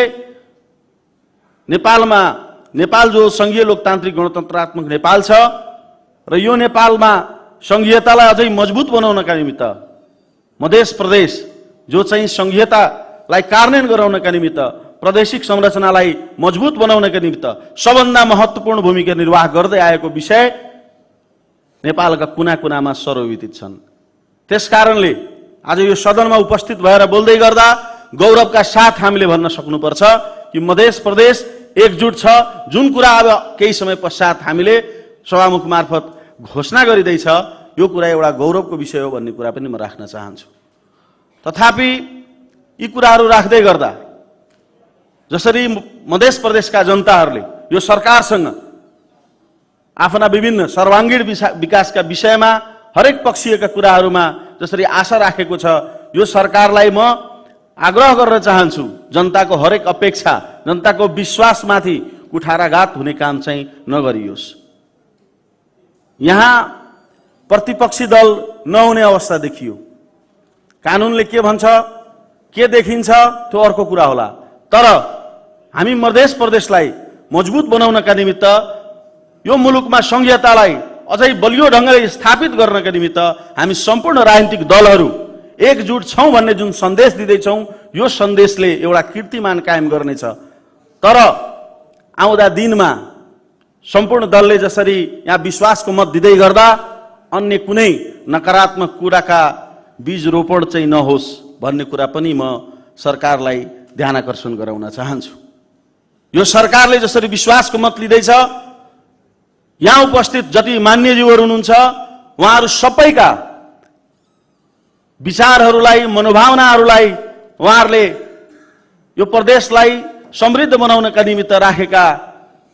नेपाल जो संघीय लोकतान्त्रिक गणतन्त्रात्मक नेपाल छ र यो नेपालमा संघीयतालाई अझै मजबुत बनाउनका निमित्त मध्य प्रदेश जो चाहिँ संघीयतालाई कार्यान्वयन गराउनका निमित्त प्रादेशिक संरचनालाई मजबुत बनाउनका निमित्त सबभन्दा महत्त्वपूर्ण भूमिका निर्वाह गर्दै आएको विषय नेपालका कुना कुनामा सर्वविदित छन्। त्यसकारणले आज यो सदनमा उपस्थित भएर बोल्दै गर्दा गौरवका साथ हामीले भन्न सक्नुपर्छ कि मध्य प्रदेश एकजुट छ। जुन कुरा अब केही समय पश्चात हामीले सभामुख मार्फत घोषणा गरिँदैछ यो कुरा एउटा गौरवको विषय हो भन्ने कुरा पनि म राख्न चाहन्छु। तथापि यी कुराहरू राख्दै गर्दा जसरी मध्य प्रदेशका जनताहरूले यो सरकारसँग आफ्ना विभिन्न सर्वाङ्गीण विकासका विषयमा हरेक पक्षीयका कुराहरूमा जसरी आशा राखेको छ, यो सरकारलाई म आग्रह गर्न चाहन्छु जनताको हरेक अपेक्षा, जनताको विश्वासमाथि कुठाराघात हुने काम चाहिँ नगरियोस्। यहाँ प्रतिपक्षी दल नहुने अवस्था देखियो। कानुनले के भन्छ, के देखिन्छ त्यो अर्को कुरा होला, तर हामी मध्य प्रदेशलाई मजबुत बनाउनका निमित्त यो मुलुकमा संघीयतालाई अझै बलियो ढङ्गले स्थापित गर्नका निमित्त हामी सम्पूर्ण राजनीतिक दलहरू एकजुट छौं भन्ने जुन सन्देश दिँदैछौँ यो सन्देशले एउटा कीर्तिमान कायम गर्नेछ। तर आउँदा दिनमा सम्पूर्ण दलले जसरी यहाँ विश्वासको मत दिँदै गर्दा अन्य कुनै नकारात्मक कुराका बीज रोपण चाहिँ नहोस् भन्ने कुरा पनि म सरकारलाई ध्यानकर्षण गराउन चाहन्छु। यो सरकारले जसरी विश्वासको मत लिँदैछ, यहाँ उपस्थित जति मान्यज्यूहरू हुनुहुन्छ उहाँहरू सबैका विचारहरूलाई, मनोभावनाहरूलाई उहाँहरूले यो प्रदेशलाई समृद्ध बनाउनका निमित्त राखेका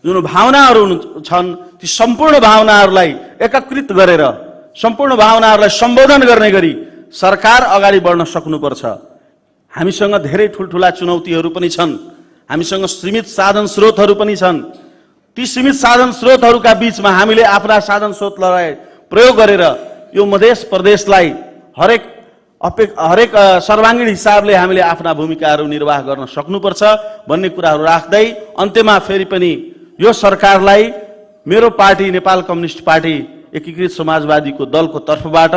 जुन भावनाहरू छन् ती सम्पूर्ण भावनाहरूलाई एकीकृत गरेर सम्पूर्ण भावनाहरूलाई सम्बोधन गर्ने गरी सरकार अगाडि बढ्न सक्नुपर्छ। हामीसँग धेरै ठुलठुला चुनौतीहरू पनि छन्, हामीसँग सीमित साधन स्रोतहरू पनि छन्। ती सीमित साधन स्रोतहरूका बीचमा हामीले आफ्ना साधन स्रोतलाई प्रयोग गरेर यो मध्य प्रदेशलाई हरेक सर्वाङ्गीण हिसाबले हामीले आफ्ना भूमिकाहरू निर्वाह गर्न सक्नुपर्छ भन्ने कुराहरू राख्दै अन्त्यमा फेरि पनि यो सरकारलाई मेरो पार्टी नेपाल कम्युनिस्ट पार्टी एकीकृत समाजवादीको दलको तर्फबाट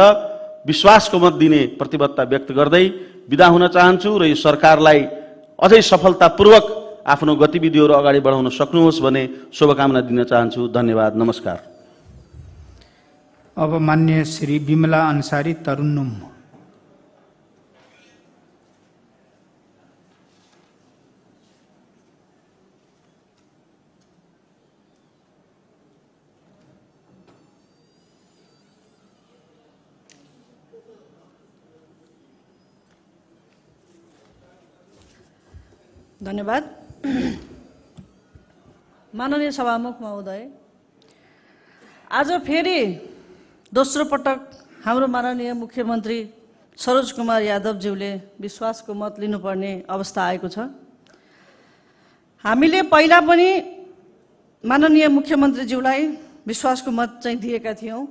विश्वासको मत दिने प्रतिबद्धता व्यक्त गर्दै बिदा हुन चाहन्छु र यो सरकारलाई अझै सफलतापूर्वक आफ्नो गतिविधिहरू अगाडि बढाउन सक्नुहोस् भन्ने शुभकामना दिन चाहन्छु। धन्यवाद, नमस्कार। अब मान्य श्री बिमला अन्सारी तरुन्नुम। धन्यवाद। माननीय सभामुख महोदय, आज फेरि दोस्रो पटक हाम्रो माननीय मुख्यमन्त्री सरोज कुमार यादवज्यूले विश्वासको मत लिनुपर्ने अवस्था आएको छ। हामीले पहिला पनि माननीय मुख्यमन्त्रीज्यूलाई विश्वासको मत चाहिँ दिएका थियौँ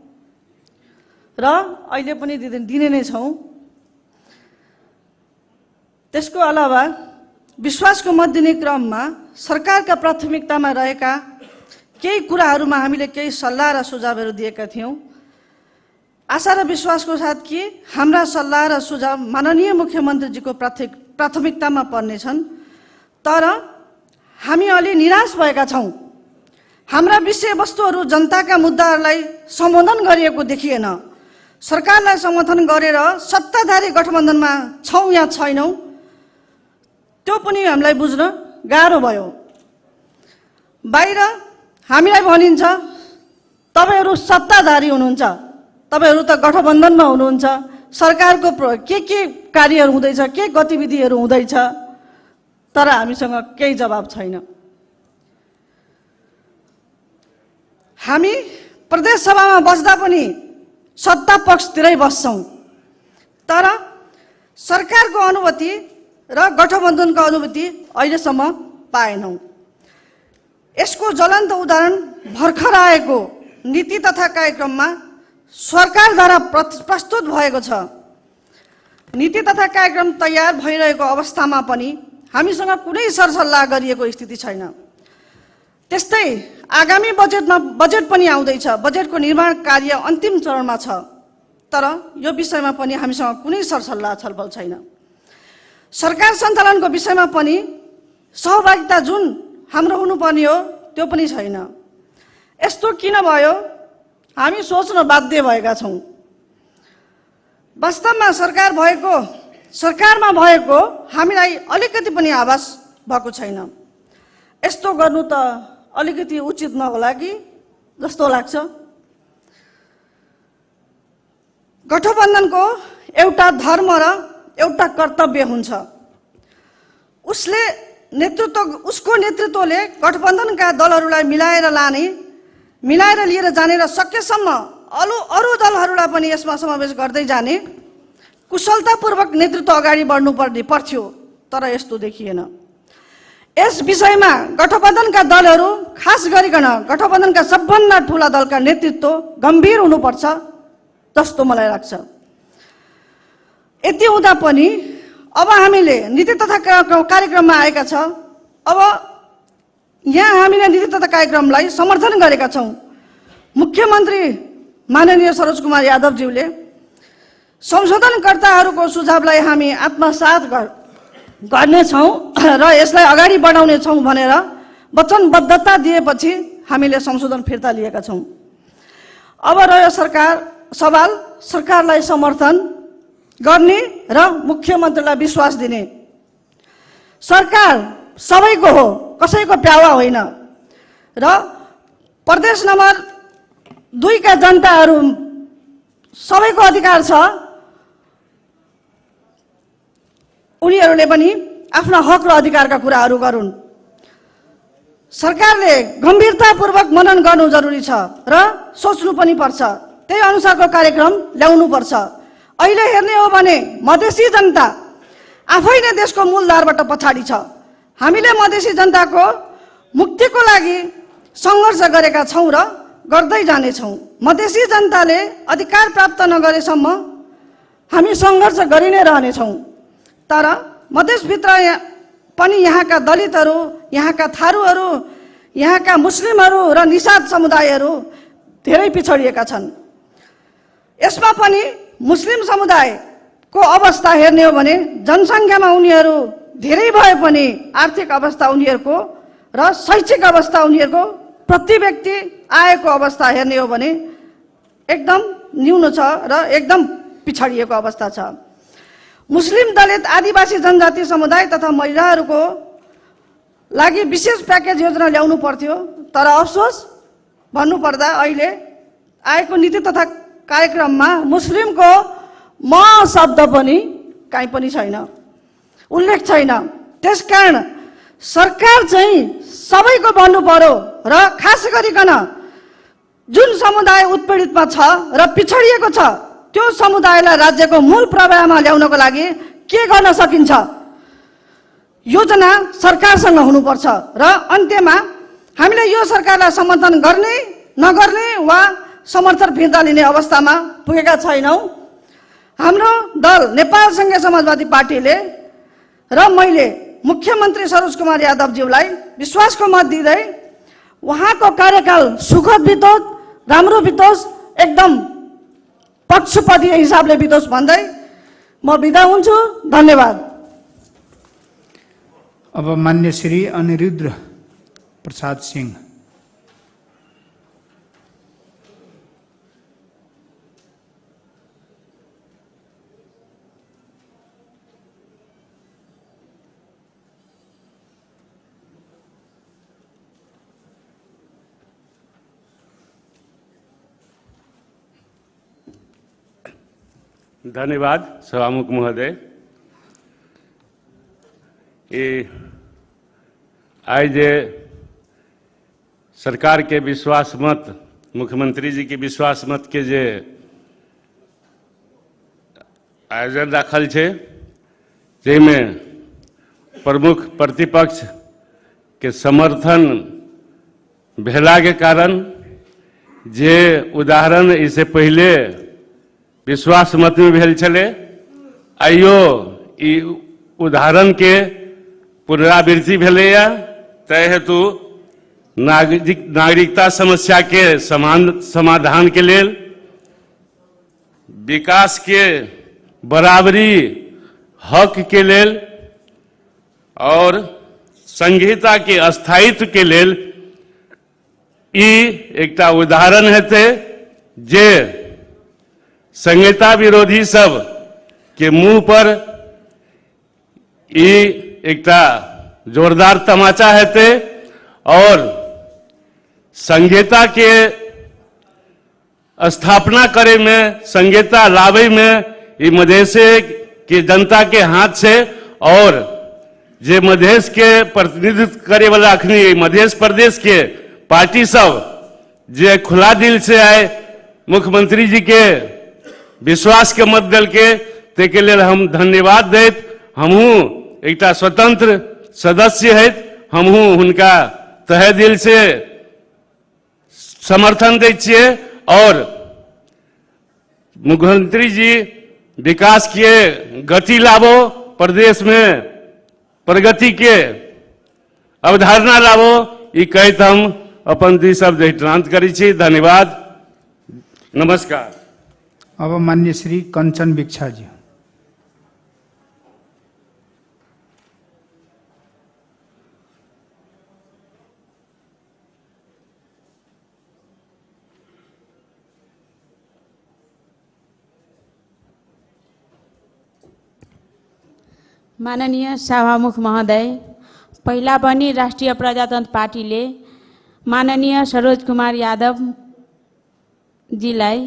र अहिले पनि दिने नै छौँ। त्यसको अलावा विश्वासको मत दिने क्रममा सरकारका प्राथमिकतामा रहेका केही कुराहरूमा हामीले केही सल्लाह र सुझावहरू दिएका थियौँ। आशा र विश्वासको साथ कि हाम्रा सल्लाह र सुझाव माननीय मुख्यमन्त्रीजीको प्राथमिकतामा पर्नेछन्। तर हामी अलि निराश भएका छौँ। हाम्रा विषयवस्तुहरू जनताका मुद्दाहरूलाई सम्बोधन गरिएको देखिएन। सरकारलाई समर्थन गरेर सत्ताधारी गठबन्धनमा छौँ या छैनौँ त्यो पनि हामीलाई बुझ्न गाह्रो भयो। बाहिर हामीलाई भनिन्छ तपाईहरू सत्ताधारी हुनुहुन्छ, तपाईहरू त गठबन्धनमा हुनुहुन्छ, सरकारको के कार्यहरू हुँदैछ, के गतिविधिहरू हुँदैछ, तर हामीसँग केही जवाब छैन। हामी प्रदेश सभामा बस्दा पनि सत्ता पक्षतिरै बस्छौँ, तर सरकारको अनुभूति र गठबन्धनको अनुभूति अहिलेसम्म पाएनौँ। यसको ज्वलन्त उदाहरण भर्खर आएको नीति तथा कार्यक्रममा सरकारद्वारा प्रस्तुत भएको छ। नीति तथा कार्यक्रम तयार भइरहेको अवस्थामा पनि हामीसँग कुनै सरसल्लाह गरिएको स्थिति छैन। त्यस्तै आगामी बजेट पनि आउँदैछ। बजेटको निर्माण कार्य अन्तिम चरणमा छ, तर यो विषयमा पनि हामीसँग कुनै सरसल्लाह छलफल छैन। सरकार सञ्चालनको विषयमा पनि सहभागिता जुन हाम्रो हुनुपर्ने हो त्यो पनि छैन। यस्तो किन भयो हामी सोच्न बाध्य भएका छौँ। वास्तवमा सरकारमा भएको हामीलाई अलिकति पनि आभास भएको छैन। यस्तो गर्नु त अलिकति उचित नहोला कि जस्तो लाग्छ। गठबन्धनको एउटा धर्म र एउटा कर्तव्य हुन्छ। उसको नेतृत्वले गठबन्धनका दलहरूलाई मिलाएर लिएर जाने र सकेसम्म अरू दलहरूलाई पनि यसमा समावेश गर्दै जाने कुशलतापूर्वक नेतृत्व अगाडि बढ्नु पर्थ्यो, तर यस्तो देखिएन। यस विषयमा गठबन्धनका दलहरू, खास गरिकन गठबन्धनका सबभन्दा ठुला दलका नेतृत्व गम्भीर हुनुपर्छ जस्तो मलाई लाग्छ। यति हुँदा पनि अब हामीले नीति तथा कार्यक्रममा आएका छ। अब यहाँ हामीले नीति तथा कार्यक्रमलाई समर्थन गरेका छौँ। मुख्यमन्त्री माननीय सरोज कुमार यादवज्यूले संशोधनकर्ताहरूको सुझावलाई हामी आत्मसात गर्नेछौँ र यसलाई अगाडि बढाउनेछौँ भनेर वचनबद्धता दिएपछि हामीले संशोधन फिर्ता लिएका छौँ। अब रह्यो सवाल सरकारलाई समर्थन गर्ने र मुख्यमन्त्रीलाई विश्वास दिने। सरकार सबैको हो, कसैको प्यावा होइन र प्रदेश नम्बर 2 का जनताहरू सबैको अधिकार छ। उनीहरूले पनि आफ्ना हक र अधिकारका कुराहरू गरून्। सरकारले गम्भीरतापूर्वक मनन गर्नु जरुरी छ र सोच्नु पनि पर्छ। त्यही अनुसारको कार्यक्रम ल्याउनु पर्छ। अहिले हेर्ने हो भने मधेसी जनता आफै नै देशको मूलधारबाट पछाडि छ। हामीले मधेसी जनताको मुक्तिको लागि सङ्घर्ष गरेका छौँ र गर्दै जानेछौँ। मधेसी जनताले अधिकार प्राप्त नगरेसम्म हामी सङ्घर्ष गरि नै रहनेछौँ। तर मधेसभित्र पनि यहाँका दलितहरू, यहाँका थारूहरू, यहाँका मुस्लिमहरू र निषाद समुदायहरू धेरै पिछडिएका छन्। यसमा पनि मुस्लिम समुदायको अवस्था हेर्ने हो भने जनसङ्ख्यामा उनीहरू धेरै भए पनि आर्थिक अवस्था उनीहरूको र शैक्षिक अवस्था उनीहरूको प्रति व्यक्ति आएको अवस्था हेर्ने हो भने एकदम न्यून छ र एकदम पिछडिएको अवस्था छ। मुस्लिम, दलित, आदिवासी जनजाति समुदाय तथा महिलाहरूको लागि विशेष प्याकेज योजना ल्याउनु पर्थ्यो, तर अफसोस भन्नुपर्दा अहिले आएको नीति तथा कार्यक्रममा मुस्लिमको म शब्द पनि कहीँ पनि छैन, उल्लेख छैन। त्यसकारण सरकार चाहिँ सबैको बन्नु पर्यो र खास गरिकन जुन समुदाय उत्पीडितमा छ र पिछडिएको छ त्यो समुदायलाई राज्यको मूल प्रवाहमा ल्याउनको लागि के गर्न सकिन्छ, योजना सरकारसँग हुनुपर्छ र अन्त्यमा हामीले यो सरकारलाई समर्थन गर्ने नगर्ने वा समर्थन फिर्ता लिने अवस्थामा पुगेका छैनौँ। हाम्रो दल नेपाल संघीय समाजवादी पार्टीले र मैले मुख्यमन्त्री सरोज कुमार यादवज्यूलाई विश्वासको मत दिँदै उहाँको कार्यकाल सुखद बितोस्, राम्रो बितोस्, एकदम पक्षपतीय हिसाबले बितोस् भन्दै म बिदा हुन्छु। धन्यवाद। अब मान्य श्री अनिरुद्ध प्रसाद सिंह। धन्यवाद सभामुख महोदय। आज सरकार के विश्वास मत, मुख्यमंत्री जी के विश्वास मत के जे आयोजन राखल है, जेमें प्रमुख प्रतिपक्ष के समर्थन भेला के कारण जे उदाहरण इससे पहले विश्वास मत में भेल छले, आइयो ई उदाहरण के पुनरावृत्ति भेलैया। तय हेतु नागरिकता समस्या के समाधान के लेल, विकास के बराबरी हक के लेल और संहिता के स्थायित्व के लेल ई एकटा उदाहरण हेतै जे संहिता विरोधी सब के मुंह पर ई एकटा जोरदार तमाचा हेतै और संहिता के स्थापना करे में, संहिता लावे में ये मधेश के जनता के हाथ से और जे मधेश के प्रतिनिधित्व करे वाला अखनी मध्य प्रदेश के पार्टी सब जे खुला दिल से आए मुख्यमंत्री जी के विश्वास के मत दल के ते के लिए हम धन्यवाद देत। हमहू एकटा स्वतंत्र सदस्य है, हमहू हुनका तहे दिल से समर्थन दै छियै और मुख्यमंत्री जी विकास के गति लाबो, प्रदेश में प्रगति के अवधारणा लाबो, ई कहत हम अपन दी शब्द हितरांत करै छी। धन्यवाद, नमस्कार। अब मान्य श्री कंचन भिक्षा जी। माननीय सभामुख महोदय, पहिला पनि राष्ट्रिय प्रजातन्त्र पार्टीले माननीय सरोज कुमार यादव जीलाई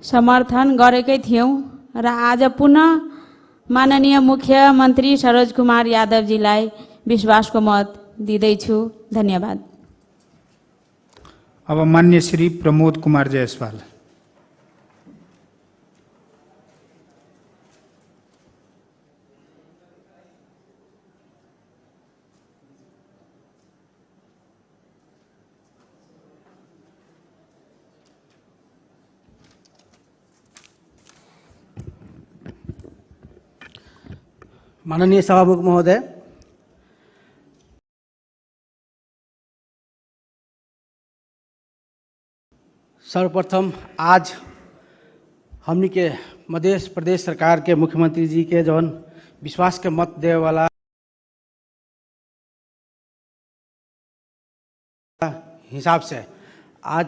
समर्थन गरेकै थियौं र आज पुनः माननीय मुख्यमन्त्री सरोज कुमार यादवजीलाई विश्वासको मत दिँदैछु। धन्यवाद। अब मान्य श्री प्रमोद कुमार जायसवाल। माननीय सभामुख महोदय, सर्वप्रथम आज हमनी के मध्य प्रदेश सरकार के मुख्यमंत्री जी के जौन विश्वास के मत दे वाला हिसाब से आज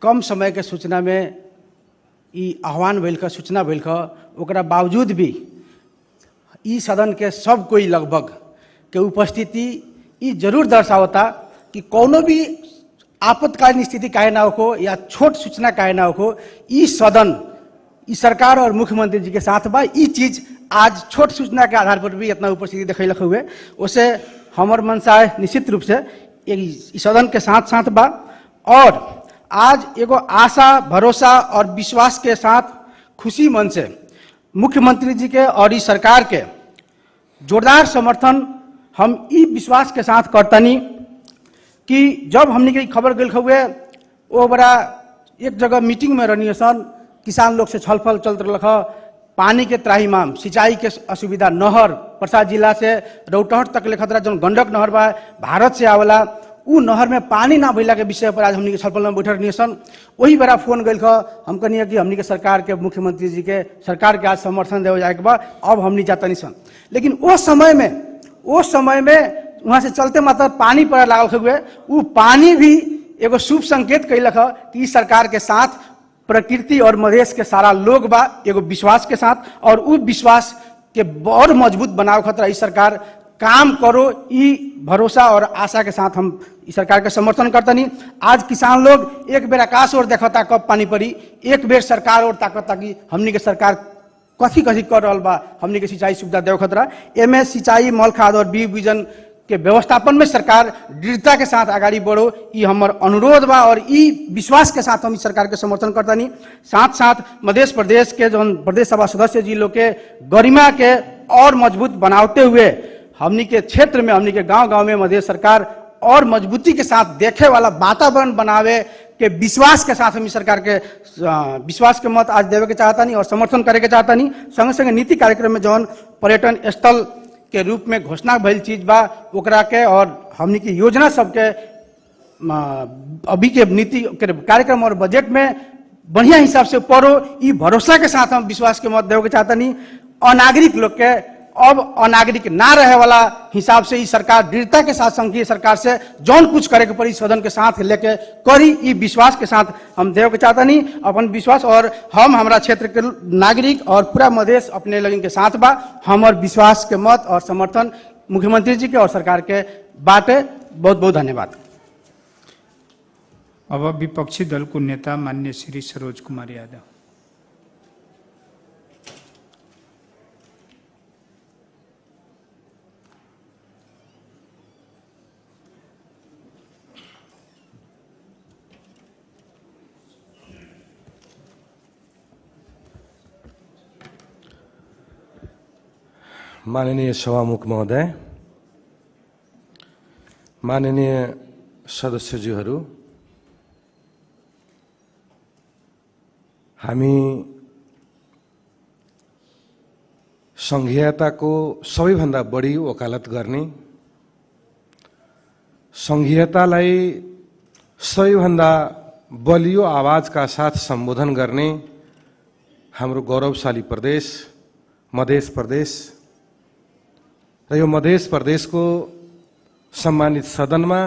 कम समय के सूचना में ई आह्वान भेल का सूचना भेल का, ओकरा बावजूद भी ई सदन के सब कोई लगभग के उपस्थिति ई जरूर दर्शावता कि कोनो भी आपातकालीन स्थिति काहे ना हो या छोट सूचना काहे ना हो, ई सदन ई सरकार और मुख्यमंत्री जी के साथ बा। ई चीज आज छोट सूचना के आधार पर भी इतना उपस्थिति देखैलक हुए, उसे हमर मनसा निश्चित रूप से ई सदन के साथ साथ बा। और आज एगो आशा भरोसा और विश्वास के साथ खुशी मन से मुख्यमंत्री जी के और इस सरकार के जोरदार समर्थन हम ई विश्वास के साथ करतनी कि जब हमने के खबर गल हुए वो बड़ा एक जगह मीटिंग में रहनी सन, किसान लोग से छलफल चलते रहा, पानी के त्राहिमाम, सिंचाई के असुविधा, नहर प्रसाद जिला से रौटहट तक ले खतरा, जो गंडक नहर बा भारत से आवेला, उ नहर में पानी ना भइला के विषय पर आज हमनी के छलफल में बैठल रहनी सन। वही बड़ा फोन गल हम कहनी कि हमनी के सरकार के मुख्यमंत्री जी के सरकार के आज समर्थन देवे जाए के बाद अब हमनी जाता नहीं सन। लेकिन वो समय में वहां से चलते मात्र पानी पर लागल हुए, वो पानी भी एगो शुभ संकेत कैलक कि इस सरकार के साथ प्रकृति और मधेश के सारा लोग बा एगो विश्वास के साथ, और उ विश्वास के और मजबूत बनाव खतरा इस सरकार काम करो, ई भरोसा और आशा के साथ हम इस सरकार के समर्थन करतनी। आज किसान लोग एक बेर आकाश और देखता कब पानी पड़ी, एक बेर सरकार और ताकता कि हमनी के सरकार कथी कथी कर रहा बा, हमनी के सिंचाई सुविधा देव खतरा। एमे सिंचाई, मल खाद और बीज बीजन के व्यवस्थापन में सरकार दृढ़ता के साथ आगाड़ी बढ़ो, ये हमर अनुरोध बा और ई विश्वास के साथ हम इस सरकार के समर्थन करतनी। साथ साथ मध्य प्रदेश के जो प्रदेश सभा सदस्य जी लोग के गरिमा के और मजबूत बनाते हुए हमनी के क्षेत्र में, हमनी के गांव में मध्य सरकार और मजबूती के साथ देखे वाला वातावरण बनावे के विश्वास के साथ हम इस सरकार के विश्वास के मत आज देवे के चाहता नहीं और समर्थन करे के चाहता नहीं। संगे संगे नीति कार्यक्रम में जौन पर्यटन स्थल के रूप में घोषणा भइल चीज बा ओकरा के और हमनी की योजना सबके अभी के नीति के कार्यक्रम और बजट में बढ़िया हिसाब से पढ़ो, ई भरोसा के साथ हम विश्वास के मत देवे के चाहता नहीं। अनागरिक लोग के अब अनागरिक ना रहे वाला हिसाब से ई सरकार दृढ़ता के साथ संघीय सरकार से जौन कुछ करे के पड़ी सदन के साथ लेके करी, ई विश्वास के साथ हम देव के चाहता नहीं अपन विश्वास। और हम हमारा क्षेत्र के नागरिक और पूरा मधेश अपने लोगन के साथ बा, हमार विश्वास के मत और समर्थन मुख्यमंत्री जी के और सरकार के बाटे। बहुत बहुत धन्यवाद। अब विपक्षी दल को नेता माननीय श्री सरोज कुमार यादव। माननीय सभामुख महोदय, माननीय सदस्यज्यूहरू, हामी संघीयताको सबैभन्दा बढी वकालत गर्ने, संघीयतालाई सबैभन्दा बलियो आवाजका साथ सम्बोधन गर्ने हाम्रो गौरवशाली प्रदेश मध्य प्रदेश र यो मध्य प्रदेशको सम्मानित सदनमा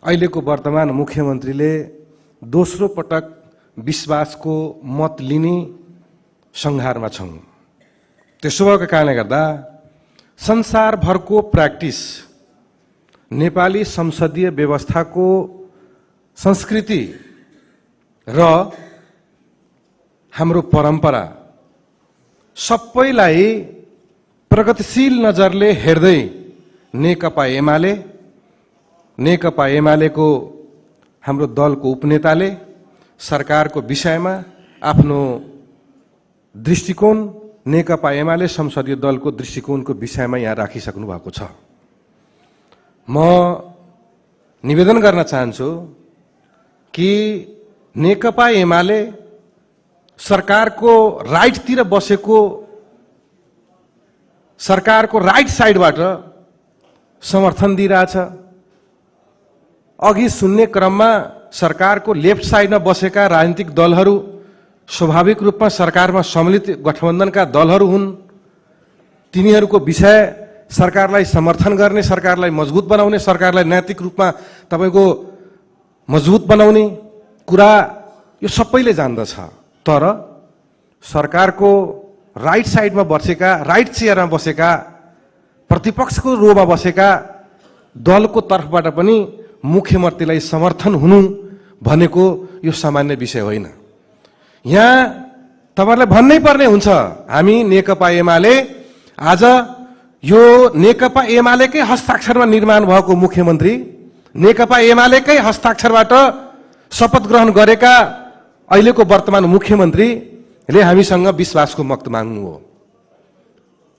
अहिलेको वर्तमान मुख्यमन्त्रीले दोस्रो पटक विश्वासको मत लिने संघारमा छौं। त्यसो भएको कारणले गर्दा संसारभरको प्र्याक्टिस नेपाली संसदीय व्यवस्थाको संस्कृति र हाम्रो परम्परा सबैलाई प्रगतिशील नजरले हेर्दै नेकपा एमालेको हाम्रो दलको उपनेताले सरकारको विषयमा आफ्नो दृष्टिकोण नेकपा एमाले संसदीय दलको दृष्टिकोणको विषयमा यहाँ राखिसक्नु भएको छ। म निवेदन गर्न चाहन्छु कि नेकपा एमाले सरकारको राइटतिर बसेको, सरकारको राइट साइडबाट समर्थन दिइरहेछ। अघि सुन्ने क्रममा सरकारको लेफ्ट साइडमा बसेका राजनीतिक दलहरू स्वाभाविक रूपमा सरकारमा सम्मिलित गठबन्धनका दलहरू हुन्। तिनीहरूको विषय सरकारलाई समर्थन गर्ने, सरकारलाई मजबुत बनाउने, सरकारलाई नैतिक रूपमा तपाईको मजबुत बनाउने कुरा यो सबैले जान्दछ। तर सरकारको राइट साइडमा बसेका, राइट चेयरमा बसेका, प्रतिपक्षको रोमा बसेका दलको तर्फबाट पनि मुख्यमन्त्रीलाई समर्थन हुनु भनेको यो सामान्य विषय होइन। यहाँ तपाईहरुलाई भन्नै पर्ने हुन्छ, हामी नेकपा एमाले आज यो नेकपा एमालेकै हस्ताक्षरमा निर्माण भएको मुख्यमन्त्री, नेकपा एमालेकै हस्ताक्षरबाट शपथ ग्रहण गरेका अहिलेको वर्तमान मुख्यमन्त्रीले हामीसँग विश्वासको मत माग्नु हो।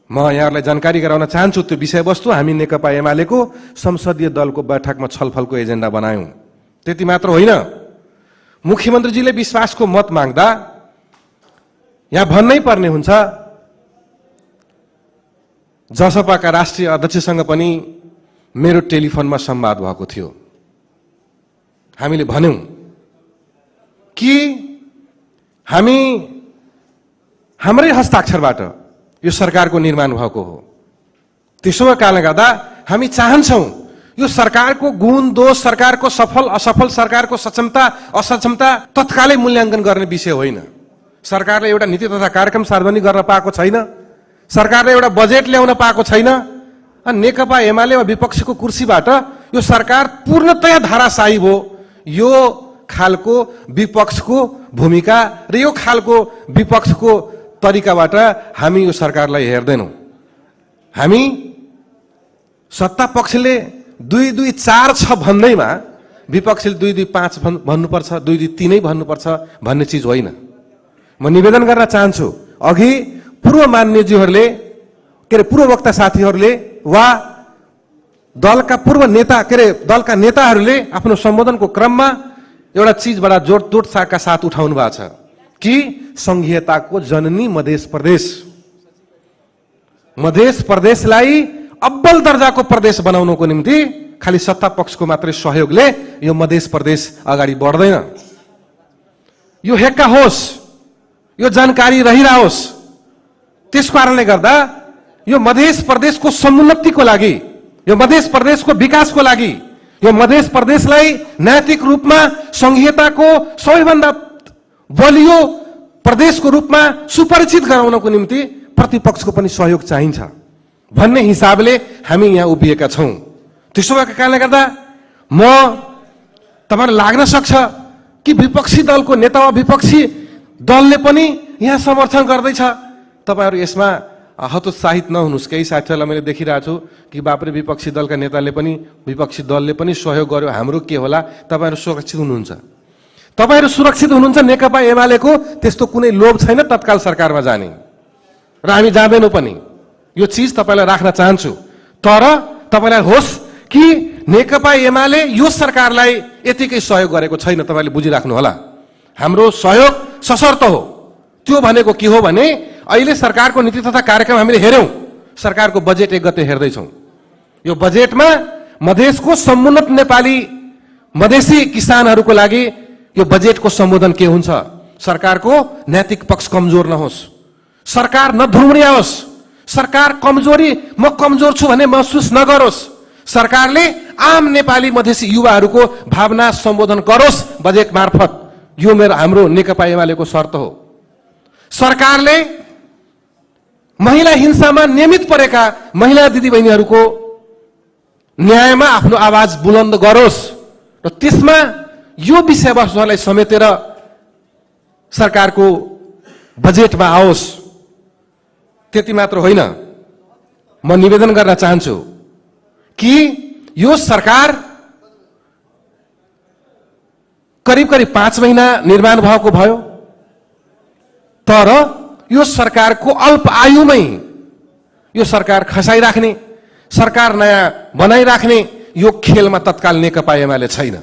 म यहाँहरूलाई जानकारी गराउन चाहन्छु, त्यो विषयवस्तु हामी नेकपा एमालेको संसदीय दलको बैठकमा छलफलको एजेन्डा बनायौं। त्यति मात्र होइन, मुख्यमन्त्रीजीले विश्वासको मत माग्दा यहाँ भन्नै पर्ने हुन्छ, जसपाका राष्ट्रिय अध्यक्षसँग पनि मेरो टेलिफोनमा संवाद भएको थियो। हामीले भन्यौं कि हामी हाम्रै हस्ताक्षरबाट यो सरकारको निर्माण भएको हो। त्यसो कारणले गर्दा हामी चाहन्छौं यो सरकारको गुण दोष, सरकारको सफल असफल, सरकारको सक्षमता असक्षमता तत्कालै मूल्याङ्कन गर्ने विषय होइन। सरकारले एउटा नीति तथा कार्यक्रम सार्वजनिक गर्न पाएको छैन, सरकारले एउटा बजेट ल्याउन पाएको छैन, अनि नेकपा एमाले वा विपक्षीको कुर्सीबाट यो सरकार पूर्णतया धाराशाही भयो। यो खालको विपक्षको भूमिका र यो खालको विपक्षको तरिकाबाट हामी यो सरकारलाई हेर्दैनौं। हामी सत्ता पक्षले 2-2-4-6 भन्दैमा विपक्षीले 2-2-5 भन्नुपर्छ, 2-2-3 भन्नुपर्छ भन्ने चिज होइन। म निवेदन गर्न चाहन्छु, अघि पूर्व मान्यज्यूहरूले के अरे पूर्व वक्ता साथीहरूले वा दलका पूर्व नेता के अरे दलका नेताहरूले आफ्नो सम्बोधनको क्रममा एउटा चिज बडा जोडतोडका साथ उठाउनु भएको छ कि संघीयताको जननी मधेस प्रदेशलाई अब्बल दर्जाको प्रदेश बनाउनको निम्ति खाली सत्ता पक्षको मात्रै सहयोगले यो मधेस प्रदेश अगाडि बढ्दैन। यो हेक्का होस्, यो जानकारी रहिरहोस्। त्यस कारणले गर्दा यो मधेस प्रदेशको समुन्नतिको लागि, यो मधेस प्रदेशको विकासको लागि, यो मधेस प्रदेशलाई नैतिक रूपमा संघीयताको सबैभन्दा बलियो प्रदेशको रूपमा सुपरिचित गराउनको निम्ति प्रतिपक्षको पनि सहयोग चाहिन्छ भन्ने हिसाबले हामी यहाँ उभिएका छौं। त्यसो भएका कारणले गर्दा म तपाईलाई लाग्न सक्छ कि विपक्षी दलको नेता वा विपक्षी दलले पनि यहाँ समर्थन गर्दैछ। तपाईहरु यसमा हतोत्साहित नहुनुस्। केही साथीहरुलाई मैले देखिरहेको छु कि बापरे विपक्षी दलका नेताले पनि विपक्षी दलले पनि सहयोग गर्यो, हाम्रो के होला? तपाईहरु सुरक्षित हुनुहुन्छ, तपाईहरु सुरक्षित हुनुहुन्छ। नेकपा एमालेको त्यस्तो कुनै लोभ छैन तत्काल सरकारमा जाने, र हामी जाँदैनौं पनि। यो चीज तपाईलाई राख्न चाहन्छु। तर तपाईलाई होस् कि नेकपा एमाले यो सरकारलाई यतिकै सहयोग गरेको छैन, तपाईले बुझिराख्नु होला। हाम्रो सहयोग सशर्त हो। त्यो भनेको के हो भने अहिले सरकारको नीति तथा कार्यक्रम हामीले हेर्यौं, सरकारको बजेट 1 गते हेर्दैछौं। यो बजेटमा मधेसको समुन्नत नेपाली मधेसी किसानहरूको लागि यो बजेटको सम्बोधन के हुन्छ? सरकारको नैतिक पक्ष कमजोर नहोस्, सरकार नधुम्रियाओस्, सरकार कमजोरी म कमजोर छु भन्ने महसुस नगरोस्, सरकारले आम नेपाली मधेसी युवाहरूको भावना सम्बोधन गरोस् बजेट मार्फत। यो हाम्रो नेकपा एमालेको शर्त हो। सरकारले महिला हिंसामा नियमित परेका महिला दिदीबहिनीहरूको न्यायमा आफ्नो आवाज बुलन्द गरोस् र त्यसमा यो विषयवस्तुलाई समेटेर सरकारको बजेटमा आओस्। त्यति मात्र होइन, म निवेदन गर्न चाहन्छु कि यो सरकार करिब 5 महिना निर्माण भएको भयो, तर यो सरकारको अल्प आयुमै यो सरकार खसाइराख्ने, सरकार नयाँ बनाइराख्ने यो खेलमा तत्काल नेकपा एमाले छैन।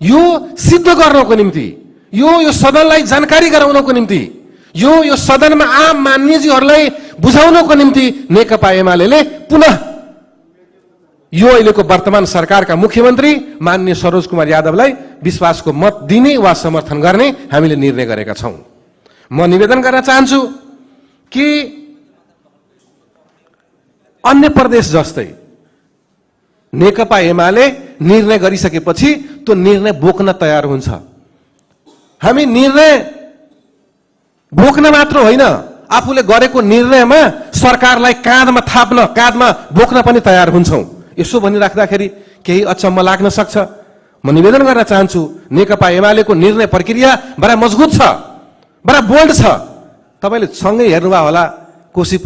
यो सिद्ध गर्नको निम्ति, यो सदनलाई जानकारी गराउनको निम्ति, यो सदनमा आम मान्यजीहरूलाई बुझाउनको निम्ति नेकपा एमालेले पुनः यो अहिलेको वर्तमान सरकारका मुख्यमन्त्री माननीय सरोज कुमार यादवलाई विश्वासको मत दिने वा समर्थन गर्ने हामीले निर्णय गरेका छौं। म निवेदन गर्न चाहन्छु कि अन्य प्रदेश जस्तै नेकपा एमाले निर्णय गरिसकेपछि त्यो निर्णय बोक्न तयार हुन्छ। हामी निर्णय बोक्न मात्र होइन, आफूले गरेको निर्णयमा सरकारलाई काँधमा थाप्न, काँधमा बोक्न पनि तयार हुन्छौं। यसो भनिराख्दाखेरि केही अचम्म लाग्न सक्छ। म निवेदन गर्न चाहन्छु नेकपा एमालेको निर्णय प्रक्रिया बडा मजबुत छ, बडा बोल्ड छ। तपाईले सँगै हेर्नुभयो होला कोशी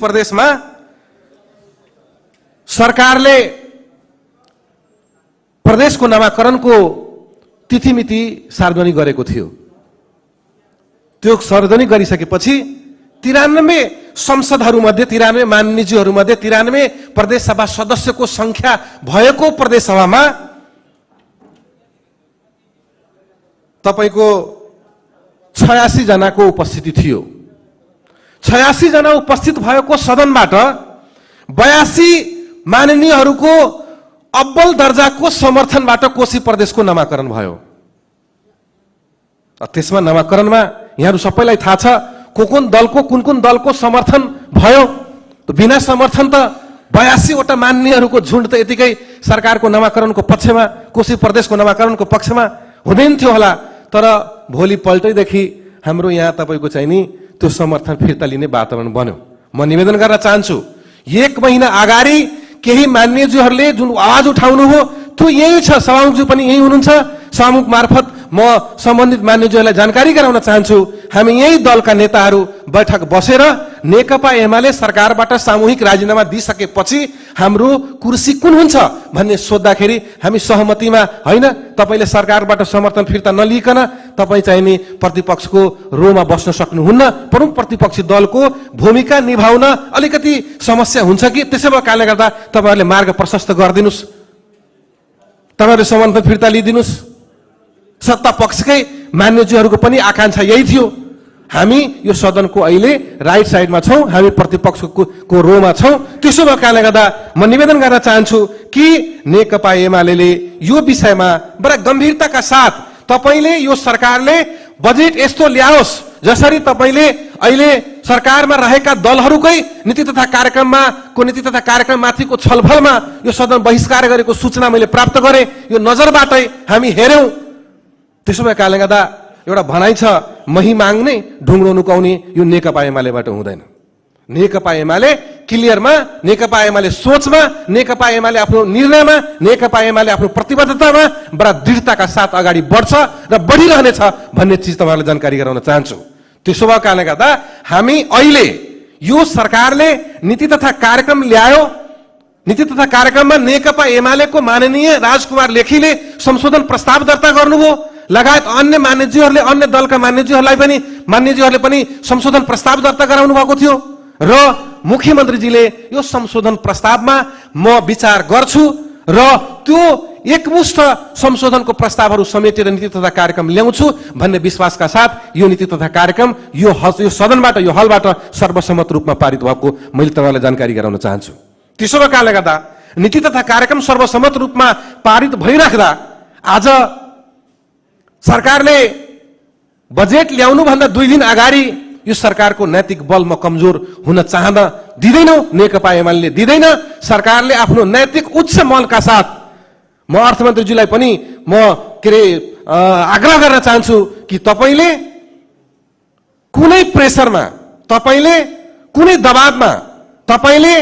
प्रदेशमा सरकारले प्रदेशको नामाकरणको तिथिमिति सार्वजनिक गरेको थियो। त्यो सार्वजनिक गरिसकेपछि 93 संसदहरूमध्ये 93 माननीयज्यूहरूमध्ये 93 प्रदेश सभा सदस्यको संख्या भएको प्रदेश सभामा तपाईको 86 जनाको उपस्थिति थियो। 86 जना उपस्थित भएको सदनबाट 82 माननीयहरूको अब्बल दर्जाको समर्थनबाट कोशी प्रदेशको नामाकरण भयो। त्यसमा नामाकरणमा यहाँहरु सबैलाई थाहा छ कुन दलको समर्थन भयो। बिना समर्थन त 82 वटा माननीयहरूको झुन्ड त यतिकै सरकारको नामाकरणको पक्षमा, कोशी प्रदेशको नामाकरणको पक्षमा हुँदैन थियो होला। तर भोलि पल्टैदेखि हाम्रो यहाँ तपाईको चाहिँ नि त्यो समर्थन फिर्ता लिने वातावरण बन्यो। म निवेदन गर्न चाहन्छु 1 महिना अगाडि केही मान्यज्यूहरूले जुन आवाज उठाउनु हो त्यो यही छ। सभामुखज्यू पनि यही हुनुहुन्छ। सभामुख मार्फत म सम्बन्धित मान्यज्यूहरूलाई जानकारी गराउन चाहन्छु हामी यही दलका नेताहरू बैठक बसेर नेकपा एमाले सरकारबाट सामूहिक राजीनामा दिइसकेपछि हाम्रो कुर्सी कुन हुन्छ भन्ने सोध्दाखेरि हामी सहमतिमा हैन तपाईले सरकारबाट समर्थन फिर्ता नलिकन तपाई चाहिँ नि प्रतिपक्षको रोमा बस्न सक्नुहुन्न। प्रमुख प्रतिपक्षी दलको भूमिका निभाउन अलिकति समस्या हुन्छ कि त्यसै भएको कारणले गर्दा तपाईहरुले मार्ग प्रशस्त गरिदिनुस्, तपाईहरुले समर्थन फिर्ता लिदिनुस्। सत्ता पक्षकै मान्यज्यूहरूको पनि आकांक्षा यही थियो। हामी यो सदनको अहिले राइट साइडमा छौं, हामी प्रतिपक्षको रोमा छौं। त्यसो भएको कारणले गर्दा म निवेदन गर्न चाहन्छु कि नेकपा एमालेले यो विषयमा बडा गम्भीरताका साथ तपाईले यो सरकारले बजेट यस्तो ल्याओस् जसरी तपाईले अहिले सरकारमा रहेका दलहरूकै नीति तथा कार्यक्रममाथिको छलफलमा यो सदन बहिष्कार गरेको सूचना मैले प्राप्त गरे। यो नजरबाटै हामी हेर्यौं। त्यसो भएको कारणले गर्दा एउटा भनाइ छ मही माग्ने ढुङ्ग्रो नुकाउने यो नेकपा एमालेबाट हुँदैन। नेकपा एमाले क्लियरमा, नेकपा एमाले सोचमा, नेकपा एमाले आफ्नो निर्णयमा, नेकपा एमाले आफ्नो प्रतिबद्धतामा बडा दृढताका साथ अगाडि बढ्छ र बढिरहनेछ भन्ने चिज तपाईहरुलाई जानकारी गराउन चाहन्छु। त्यसो भएको कारणले गर्दा हामी अहिले यो सरकारले नीति तथा कार्यक्रम ल्यायो। नीति तथा कार्यक्रममा नेकपा एमालेको माननीय राजकुमार लेखीले संशोधन प्रस्ताव दर्ता गर्नुभयो। लगायत अन्य मान्यज्यूहरूले, अन्य दलका मान्यज्यूहरूले पनि संशोधन प्रस्ताव दर्ता गराउनु भएको थियो र मुख्यमन्त्रीजीले यो संशोधन प्रस्तावमा म विचार गर्छु र त्यो एकमुष्ट संशोधनको प्रस्तावहरू समेटेर नीति तथा कार्यक्रम ल्याउँछु भन्ने विश्वासका साथ यो नीति तथा कार्यक्रम यो सदनबाट, यो हलबाट सर्वसम्मत रूपमा पारित भएको मैले तपाईहरुलाई जानकारी गराउन चाहन्छु। त्यसो भएको कारणले गर्दा नीति तथा कार्यक्रम सर्वसम्मत रूपमा पारित भइराख्दा आज सरकारले बजेट ल्याउनु भन्दा 2 दिन अगाडि यो सरकारको नैतिक बल म कमजोर हुन चाहन दिदैनौ। नेकपा एमाले दिदैन। सरकारले आफ्नो नैतिक उच्च मनका साथ म अर्थमन्त्रीजीलाई पनि म आग्रह गर्न चाहन्छु कि तपाईले कुनै प्रेसरमा, तपाईले कुनै दबावमा, तपाईले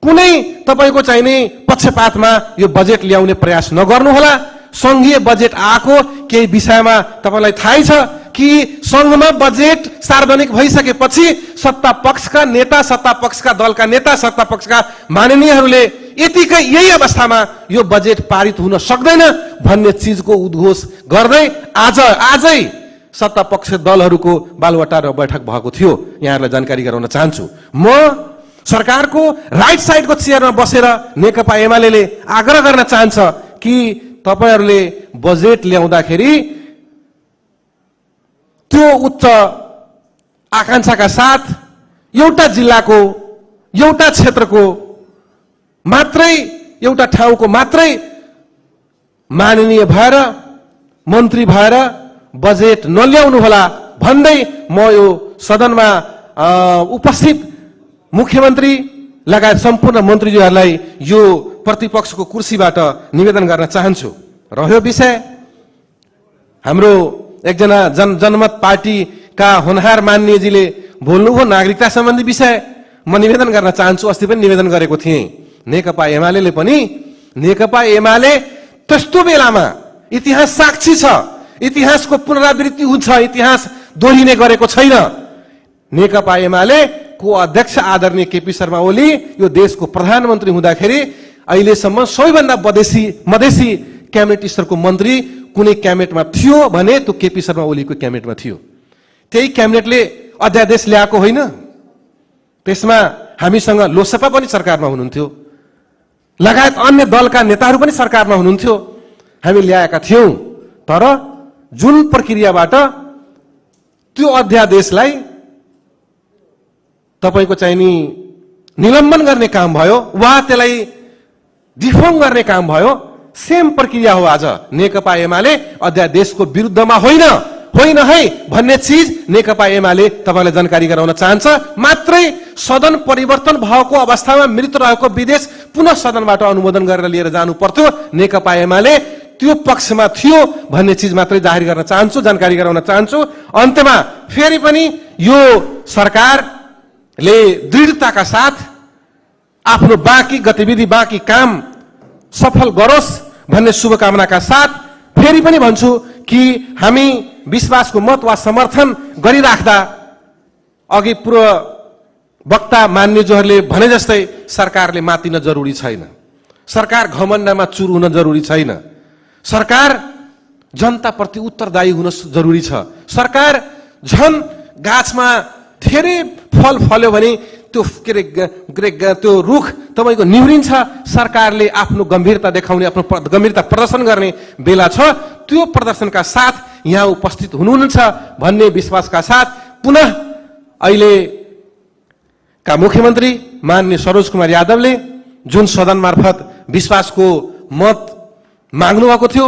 कुनै तपाईको चाहिने पक्षपातमा यो बजेट ल्याउने प्रयास नगर्नु होला। संघीय बजेट आएको केही विषयमा तपाईलाई थाहै छ कि संघमा बजेट सार्वजनिक भइसकेपछि सत्ता पक्षका नेता, सत्ता पक्षका दलका नेता, सत्ता पक्षका माननीयहरूले यतिकै यही अवस्थामा यो बजेट पारित हुन सक्दैन भन्ने चीजको उद्घोष गर्दै आजै सत्ता पक्ष दलहरूको बालवटा र बैठक भएको थियो। यहाँहरूलाई जानकारी गराउन चाहन्छु। म सरकारको राइट साइडको चेयरमा बसेर नेकपा एमालेले आग्रह गर्न चाहन्छ कि तपाईहरुले बजेट ल्याउँदाखेरि त्यो उच्च आकांक्षाका साथ एउटा जिल्लाको, एउटा क्षेत्रको मात्रै, एउटा ठाउँको मात्रै माननीय भएर, मन्त्री भएर बजेट नल्याउनु होला भन्दै म यो सदनमा उपस्थित मुख्यमन्त्री लगायत सम्पूर्ण मन्त्रीज्यूहरूलाई यो प्रतिपक्षको कुर्सीबाट निवेदन गर्न चाहन्छु। रह्यो विषय हाम्रो एकजना जनमत पार्टीका होनहार माननीयजीले बोल्नुभयो नागरिकता सम्बन्धी विषय। म निवेदन गर्न चाहन्छु, अस्ति पनि निवेदन गरेको थिएँ। नेकपा एमाले त्यस्तो बेलामा इतिहास साक्षी छ, इतिहासको पुनरावृत्ति हुन्छ, इतिहास दोहोरिने गरेको छैन। नेकपा एमाले को अध्यक्ष आदरणीय केपी शर्मा ओली यो देशको प्रधानमन्त्री हुँदाखेरि अहिलेसम्म सबैभन्दा मधेसी क्याबिनेट स्तरको मन्त्री कुनै क्याबिनेटमा थियो भने त्यो केपी शर्मा ओलीको क्याबिनेटमा थियो। त्यही क्याबिनेटले अध्यादेश ल्याएको होइन। त्यसमा हामीसँग लोकसभा पनि सरकारमा हुनुहुन्थ्यो, लगायत अन्य दलका नेताहरू पनि सरकारमा हुनुहुन्थ्यो, हामी ल्याएका थियौं। तर जुन प्रक्रियाबाट त्यो अध्यादेशलाई तपाईको चाहिँ नि निलम्बन गर्ने काम भयो वा त्यसलाई डिफर्म गर्ने काम भयो, सेम प्रक्रिया हो आज। नेकपा एमाले अध्यादेशको विरुद्धमा होइन है भन्ने चीज नेकपा एमाले तपाईलाई जानकारी गराउन चाहन्छ। मात्रै सदन परिवर्तन भएको अवस्थामा मृत रहेको विदेश पुनः सदनबाट अनुमोदन गरेर लिएर जानु पर्थ्यो। नेकपा एमाले त्यो पक्षमा थियो भन्ने चीज मात्रै जाहेर गर्न चाहन्छु, जानकारी गराउन चाहन्छु। अन्तमा फेरि पनि यो सरकारले दृढताका साथ आफ्नो बाँकी गतिविधि, बाँकी काम सफल गरोस् भन्ने शुभकामनाका साथ फेरि पनि भन्छु कि हामी विश्वासको मत वा समर्थन गरिराख्दा अघि पूर्व वक्ता मान्यजहरूले भने जस्तै सरकारले मातिन जरुरी छैन, सरकार घमण्डमा चुर हुन जरुरी छैन, सरकार जनताप्रति उत्तरदायी हुन जरुरी छ। सरकार झन गाछमा धेरै फल फल्यो भने त्यो रुख तपाईको निहुरिन्छ। सरकारले आफ्नो गम्भीरता देखाउने, आफ्नो गम्भीरता प्रदर्शन गर्ने बेला छ। त्यो प्रदर्शनका साथ यहाँ उपस्थित हुनुहुन्छ भन्ने विश्वासका साथ पुनः अहिलेका मुख्यमन्त्री माननीय सरोज कुमार यादवले जुन सदन मार्फत विश्वासको मत माग्नु भएको थियो,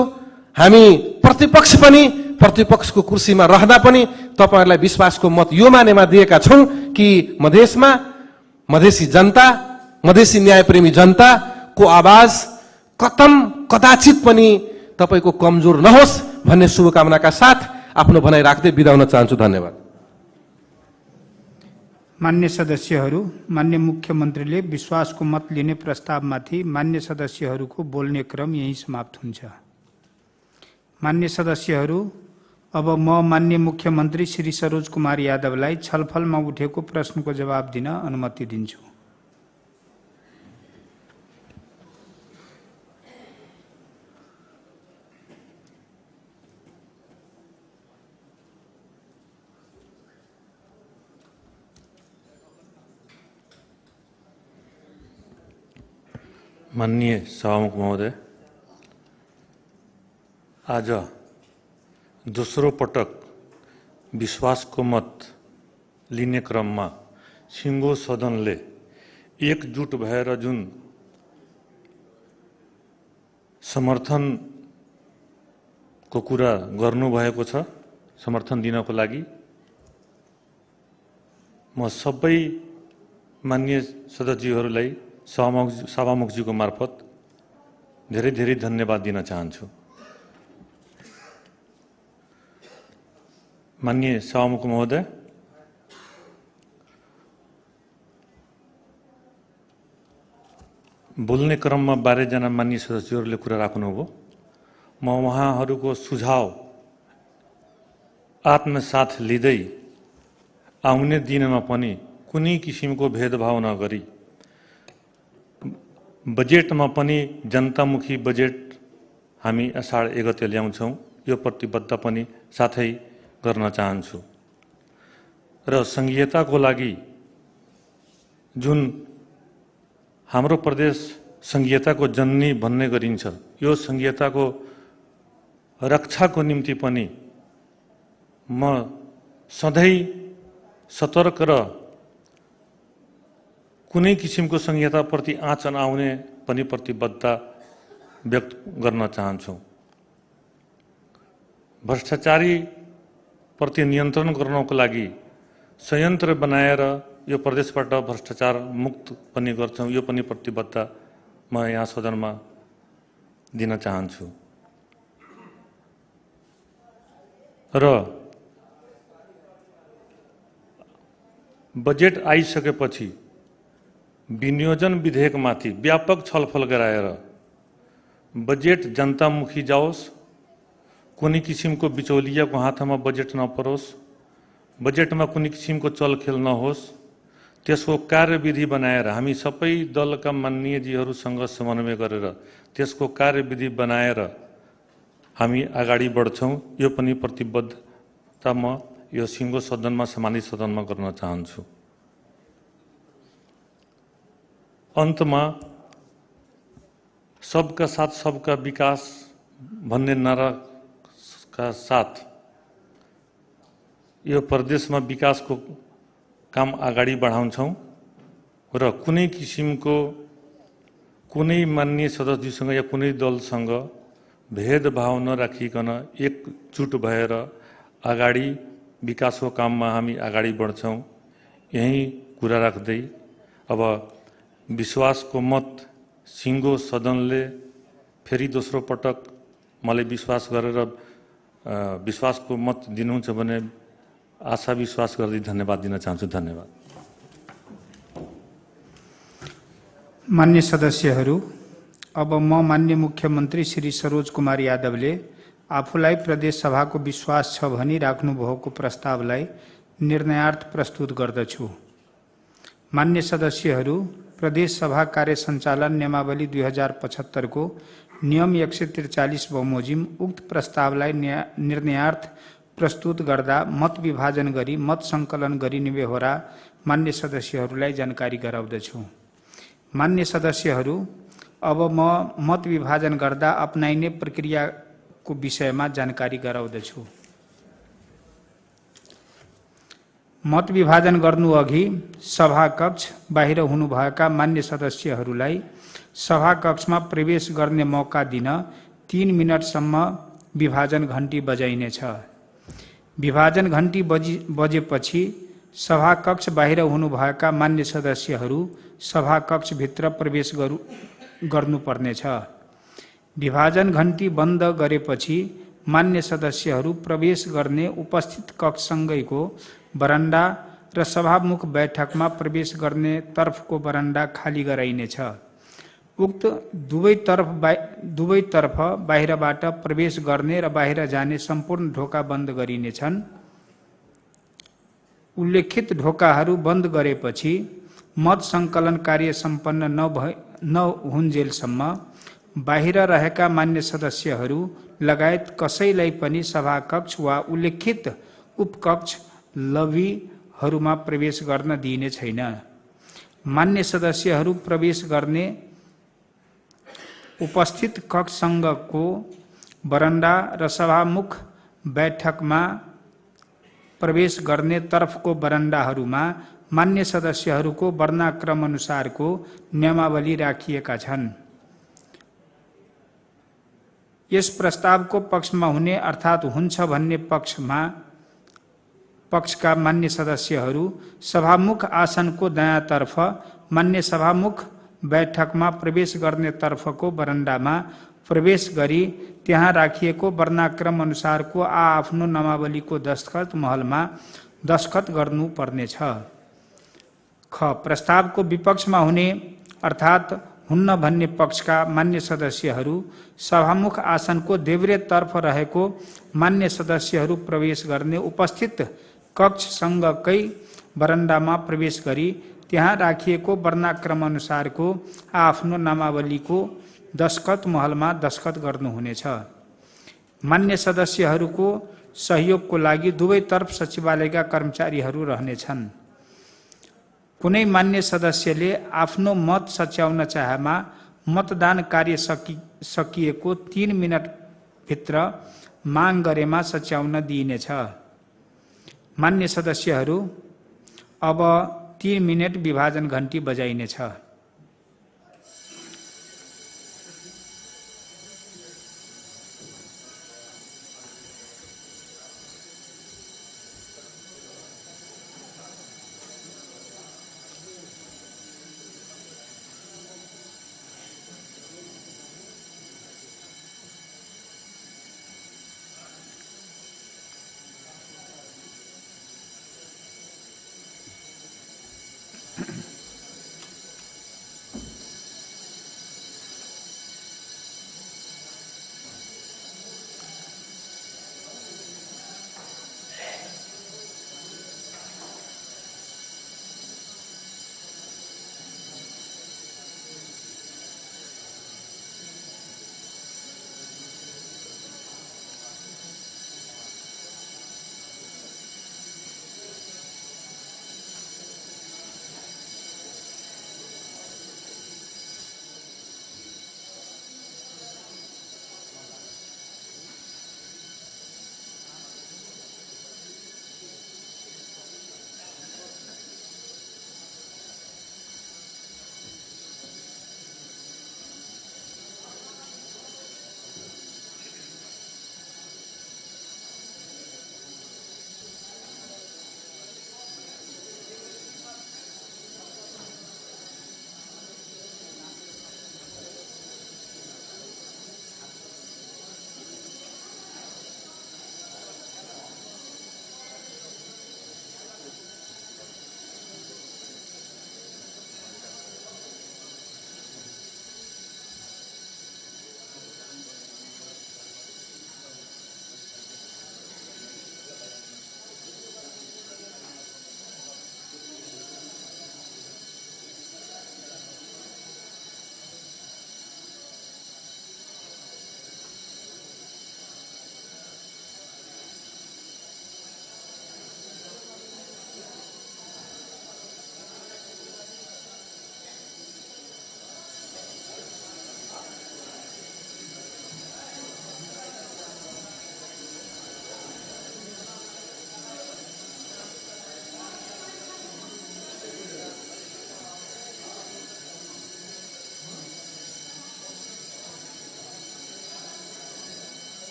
हामी प्रतिपक्ष पनि प्रतिपक्षको कुर्सीमा रहँदा पनि तपाईहरुलाई विश्वासको मत यो मानेमा दिएका छौं कि मधेसमा मधेसी जनता, मधेसी न्यायप्रेमी जनताको आवाज कदाचित पनि तपाईको कमजोर नहोस् भन्ने शुभकामनाका साथ आफ्नो भनाइ राख्दै बिदा हुन चाहन्छु। धन्यवाद। मान्य सदस्यहरू, मान्य मुख्यमन्त्रीले विश्वासको मत लिने प्रस्तावमाथि मान्य सदस्यहरूको बोल्ने क्रम यही समाप्त हुन्छ। मान्य सदस्यहरू, अब म मान्य मुख्यमन्त्री श्री सरोज कुमार यादवलाई छलफलमा उठेको प्रश्नको जवाब दिन अनुमति दिन्छु। माननीय सभामुख महोदय, आज दोस्रो पटक विश्वासको मत लिने क्रममा सिङ्गो सदनले एकजुट भएर जुन समर्थनको कुरा गर्नुभएको छ, समर्थन दिनको लागि म सबै मान्य सदस्यहरूलाई सभामुखजीको मार्फत धेरै धेरै धन्यवाद दिन चाहन्छु। माननीय सभामुख महोदय, बोल्ने क्रममा 12 जना मान्य सदस्यहरूले कुरा राख्नुभयो। म उहाँहरूको सुझाव आत्मसाथ लिँदै आउने दिनमा पनि कुनै किसिमको भेदभाव नगरी बजेटमा पनि जनतामुखी बजेट हामी आषाढ 1 गते ल्याउँछौँ, यो प्रतिबद्धता पनि साथै गर्न चाहन्छु। र संघीयताको लागि जुन हाम्रो प्रदेश संघीयताको जननी भन्ने गरिन्छ, यो संघीयताको रक्षाको निम्ति पनि म सधैँ सतर्क र कुनै किसिमको संघीयताप्रति आँच नआउने पनि प्रतिबद्धता व्यक्त गर्न चाहन्छु। भ्रष्टाचारी प्रति नियन्त्रण गर्नको लागि संयन्त्र बनाएर यो प्रदेशबाट भ्रष्टाचार मुक्त पनि गर्छौँ, यो पनि प्रतिबद्धता म यहाँ सदनमा दिन चाहन्छु। र बजेट आइसकेपछि विनियोजन विधेयकमाथि व्यापक छलफल गराएर बजेट जनतामुखी जाओस्, कुनै किसिमको बिचौलियाको हातमा बजेट नपरोस्, बजेटमा कुनै किसिमको चलखेल नहोस्, त्यसको कार्यविधि बनाएर हामी सबै दलका माननीयजीहरूसँग समन्वय गरेर त्यसको कार्यविधि बनाएर हामी अगाडि बढ्छौँ। यो पनि प्रतिबद्धता म यो सिङ्गो सदनमा सम्मानित सदनमा गर्न चाहन्छु। अन्तमा सबका साथ सबका विकास भन्ने नाराका साथ यो प्रदेशमा विकासको काम अगाडि बढाउँछौँ र कुनै किसिमको कुनै माननीय सदस्यसँग या कुनै दलसँग भेदभाव नराखिकन एकजुट भएर अगाडि विकासको काममा हामी अगाडि बढ्छौँ। यही कुरा राख्दै अब विश्वासको मत सिङ्गो सदनले फेरि दोस्रो पटक मलाई विश्वास गरेर विश्वासको मत दिनुहुन्छ भने आशा विश्वास गर्दै धन्यवाद दिन चाहन्छु। धन्यवाद। मान्य सदस्यहरू, अब म मान्य मुख्यमन्त्री श्री सरोज कुमार यादवले आफूलाई प्रदेश सभाको विश्वास छ भनी राख्नुभएको प्रस्तावलाई निर्णयार्थ प्रस्तुत गर्दछु। मान्य सदस्यहरू, प्रदेश सभा कार्य सञ्चालन नियमावली 2075 को नियम 143 बमोजिम उक्त प्रस्तावलाई निर्णयार्थ प्रस्तुत गर्दा मत विभाजन गरी मत सङ्कलन गरिने बेहोरा मान्य सदस्यहरूलाई जानकारी गराउँदछु। मान्य सदस्यहरू, अब म मत विभाजन गर्दा अपनाइने प्रक्रियाको विषयमा जानकारी गराउँदछु। मत विभाजन गर्नु अघि सभाकक्ष बाहिर हुनुभएका मान्य सदस्यहरूलाई सभाकक्षमा प्रवेश गर्ने मौका दिन 3 मिनटसम्म विभाजन घण्टी बजाइनेछ। विभाजन घण्टी बजेपछि सभाकक्ष बाहिर हुनुभएका मान्य सदस्यहरू सभाकक्षभित्र प्रवेश गर्नुपर्नेछ। विभाजन घण्टी बन्द गरेपछि मान्य सदस्यहरू प्रवेश गर्ने उपस्थित कक्षसँगैको बरन्डा र सभामुख बैठकमा प्रवेश गर्ने तर्फको बरन्डा खाली गराइनेछ। उक्त दुवैतर्फ बाहिरबाट प्रवेश गर्ने र बाहिर जाने सम्पूर्ण ढोका बन्द गरिनेछन्। उल्लेखित ढोकाहरू बन्द गरेपछि मत सङ्कलन कार्य सम्पन्न नहुन्जेलसम्म बाहिर रहेका मान्य सदस्यहरू लगायत कसैलाई पनि सभाकक्ष वा उल्लेखित उपकक्ष लबीहरूमा प्रवेश गर्न दिइने छैन। मान्य सदस्यहरू प्रवेश गर्ने उपस्थित कक्षसँगको बरन्डा र सभामुख बैठकमा प्रवेश गर्ने तर्फको बरन्डाहरूमा मान्य सदस्यहरूको वर्णाक्रम अनुसारको नियमावली राखिएका छन्। यस प्रस्तावको पक्षमा हुने अर्थात् हुन्छ भन्ने पक्षका मान्य सदस्यहरू सभामुख आसनको दायाँतर्फ मान्य सभामुख बैठकमा प्रवेश गर्ने तर्फको बरन्डामा प्रवेश गरी त्यहाँ राखिएको वर्णाक्रम अनुसारको आफ्नो नामावलीको दस्तखत महलमा दस्तखत गर्नुपर्नेछ। ख. प्रस्तावको विपक्षमा हुने अर्थात् हुन्न भन्ने पक्षका मान्य सदस्यहरू सभामुख आसनको देब्रेतर्फ रहेको मान्य सदस्यहरू प्रवेश गर्ने उपस्थित कक्षसँगकै बरन्डामा प्रवेश गरी त्यहाँ राखिएको वर्णाक्रम अनुसारको आफ्नो नामावलीको दस्तखत महलमा दस्तखत गर्नुहुनेछ। मान्य सदस्यहरूको सहयोगको लागि दुवैतर्फ सचिवालयका कर्मचारीहरू रहनेछन्। कुनै मान्य सदस्यले आफ्नो मत सच्याउन चाहेमा मतदान कार्य सकिएको 3 मिनटभित्र माग गरेमा सच्याउन दिइनेछ। मान्य सदस्यहरू, अब 3 मिनट विभाजन घण्टी बजाइनेछ।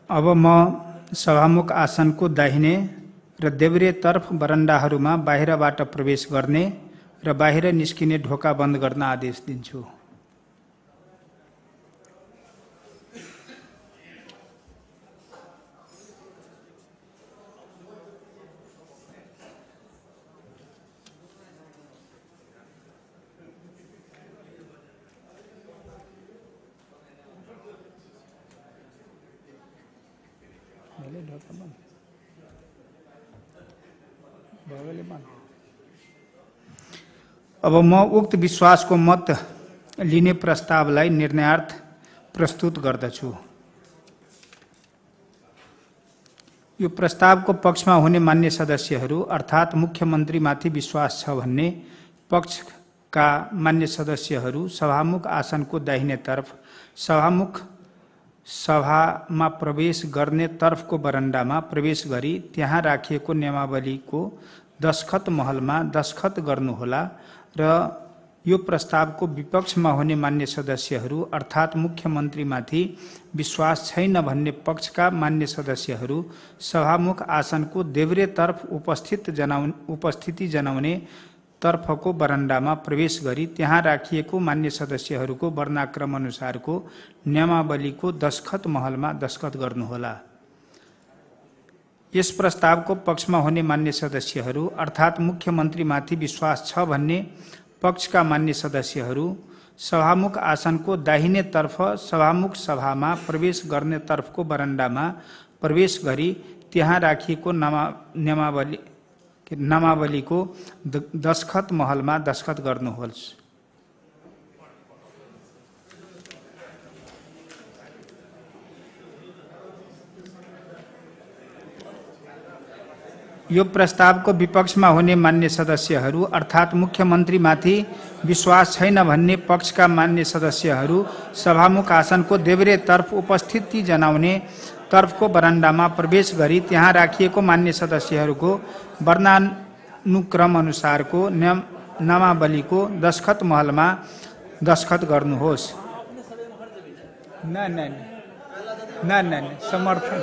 अब म सभामुख आसनको दाहिने र देब्रे तर्फ बरन्डाहरूमा बाहिरबाट प्रवेश गर्ने र बाहिर निस्किने ढोका बन्द गर्न आदेश दिन्छु। अब म उक्त विश्वासको मत लिने प्रस्तावलाई निर्णयार्थ प्रस्तुत गर्दछु। यो प्रस्तावको पक्षमा हुने मान्य सदस्यहरू अर्थात् मुख्यमन्त्रीमाथि विश्वास छ भन्ने पक्षका मान्य सदस्यहरू सभामुख आसनको दाहिने तर्फ, सभामुख सभामा प्रवेश गर्ने तर्फको बरन्डामा प्रवेश गरी त्यहाँ राखिएको नियमावलीको दस्खत महलमा दस्खत गर्नुहोला र यो प्रस्तावको विपक्षमा हुने मान्य सदस्यहरू अर्थात् मुख्यमन्त्रीमाथि विश्वास छैन भन्ने पक्षका मान्य सदस्यहरू सभामुख आसनको देब्रे तर्फ उपस्थिति जनाउने तर्फको बरन्डामा प्रवेश गरी त्यहाँ राखिएको मान्य सदस्यहरूको वर्णाक्रम अनुसारको नियमावलीको दस्खत महलमा दस्खत गर्नुहोला। यस प्रस्तावको पक्षमा हुने मान्य सदस्यहरू अर्थात् मुख्यमन्त्रीमाथि विश्वास छ भन्ने पक्षका मान्य सदस्यहरू सभामुख आसनको दाहिने तर्फ सभामुख सभामा प्रवेश गर्ने तर्फको बरन्डामा प्रवेश गरी त्यहाँ राखिएको नामावलीको दस्खत महलमा दस्खत गर्नुहोस्। यो प्रस्तावको विपक्षमा हुने मान्य सदस्यहरू अर्थात् मुख्यमन्त्रीमाथि विश्वास छैन भन्ने पक्षका मान्य सदस्यहरू सभामुख आसनको देब्रे तर्फ उपस्थिति जनाउने तर्फको बरन्डामा प्रवेश गरी त्यहाँ राखिएको मान्य सदस्यहरूको वर्णानुक्रम अनुसारको नामावलीको दस्खत महलमा दस्खत गर्नुहोस्। न समर्थन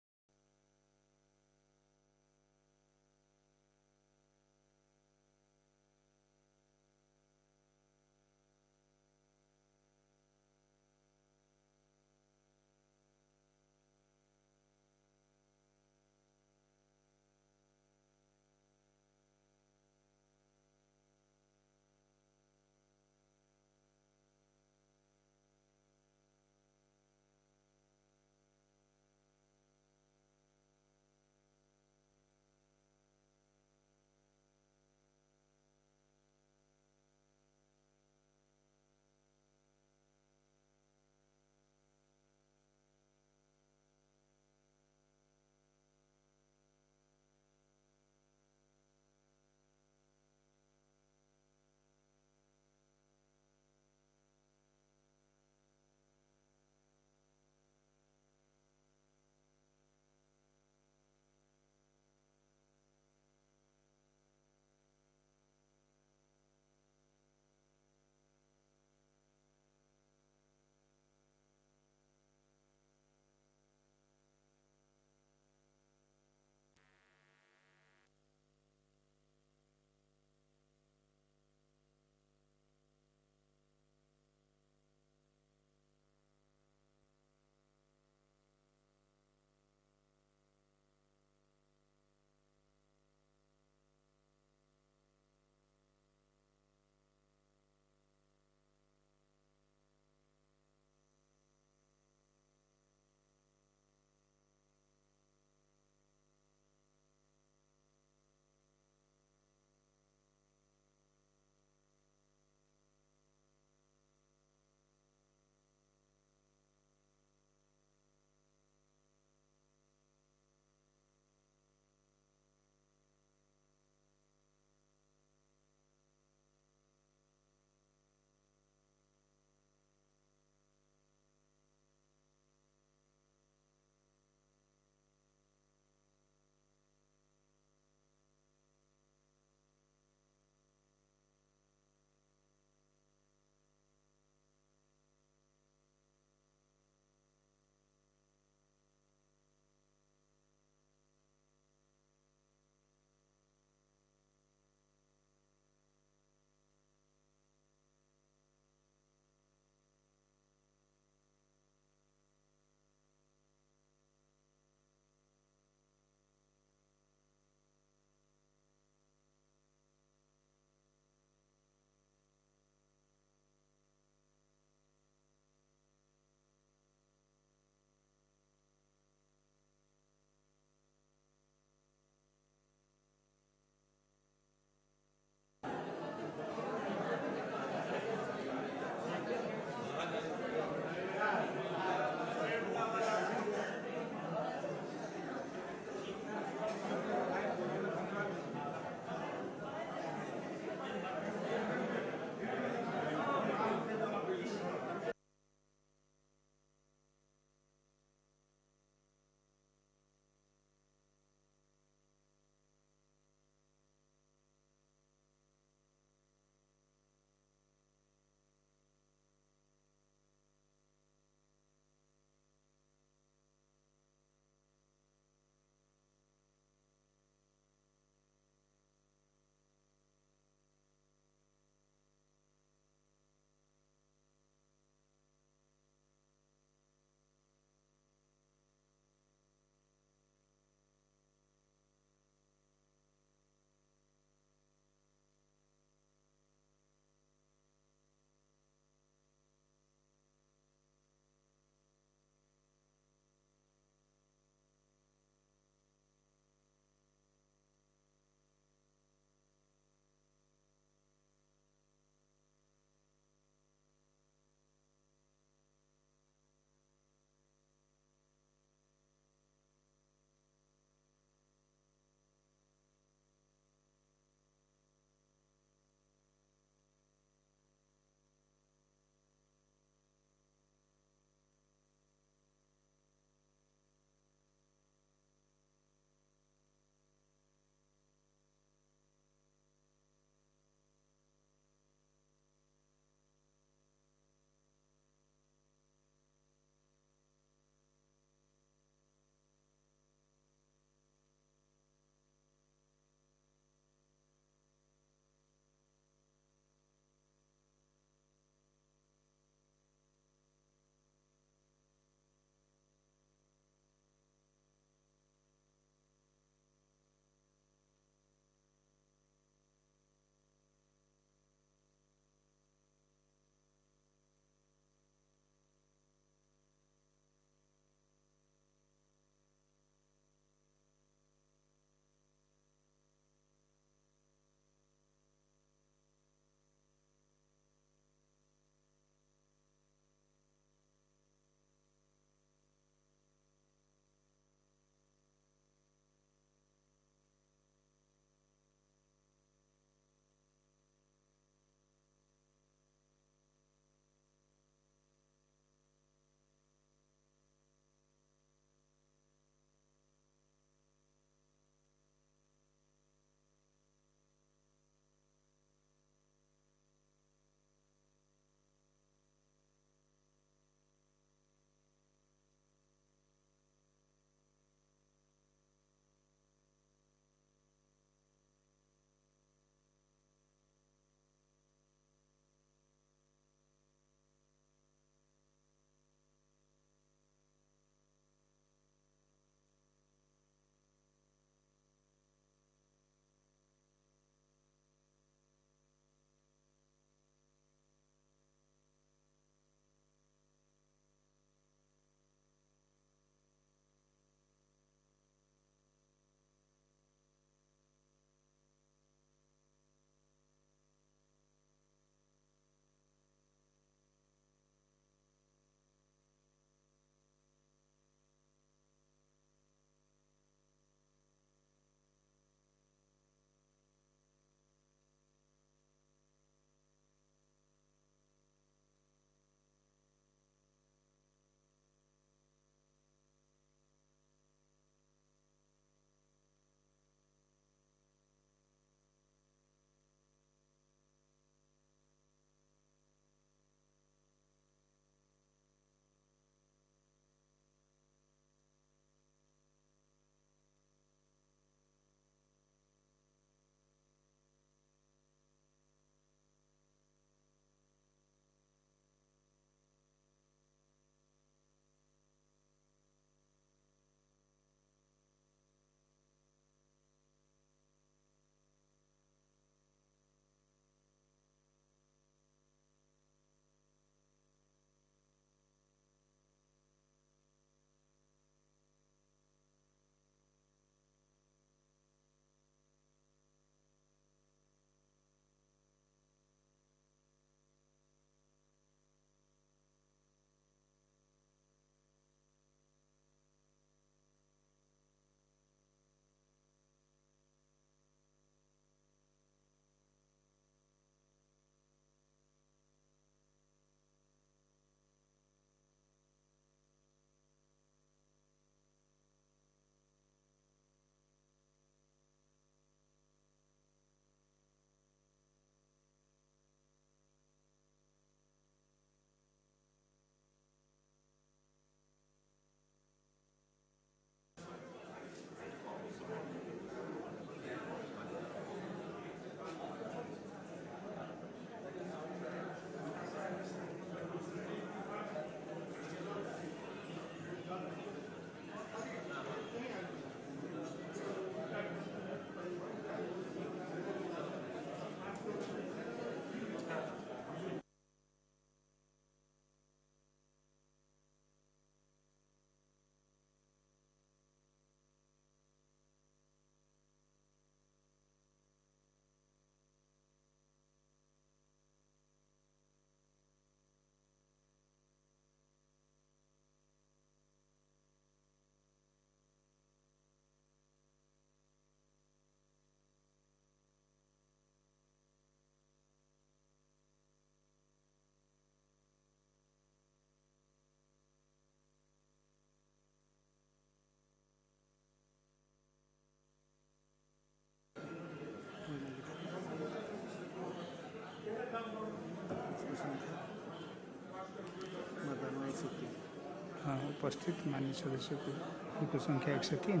उपस्थित मान्य सदस्यको संख्या 103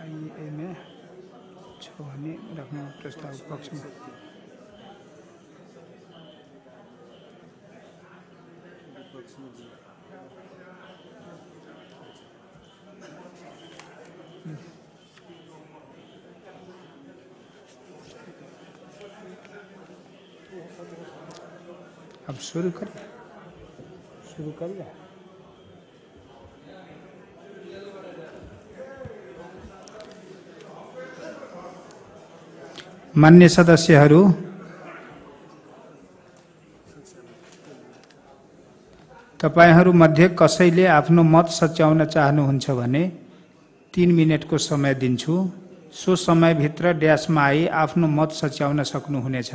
आइएमा छ भने राख्नु प्रस्ताव पक्षमा अब शुरू कर मान्य सदस्यहरू, तपाईहरू मध्ये कसैले आफ्नो मत सच्याउन चाहनुहुन्छ भने 3 मिनेटको समय दिन्छु। सो समयभित्र ड्यासमा आई आफ्नो मत सच्याउन सक्नुहुनेछ।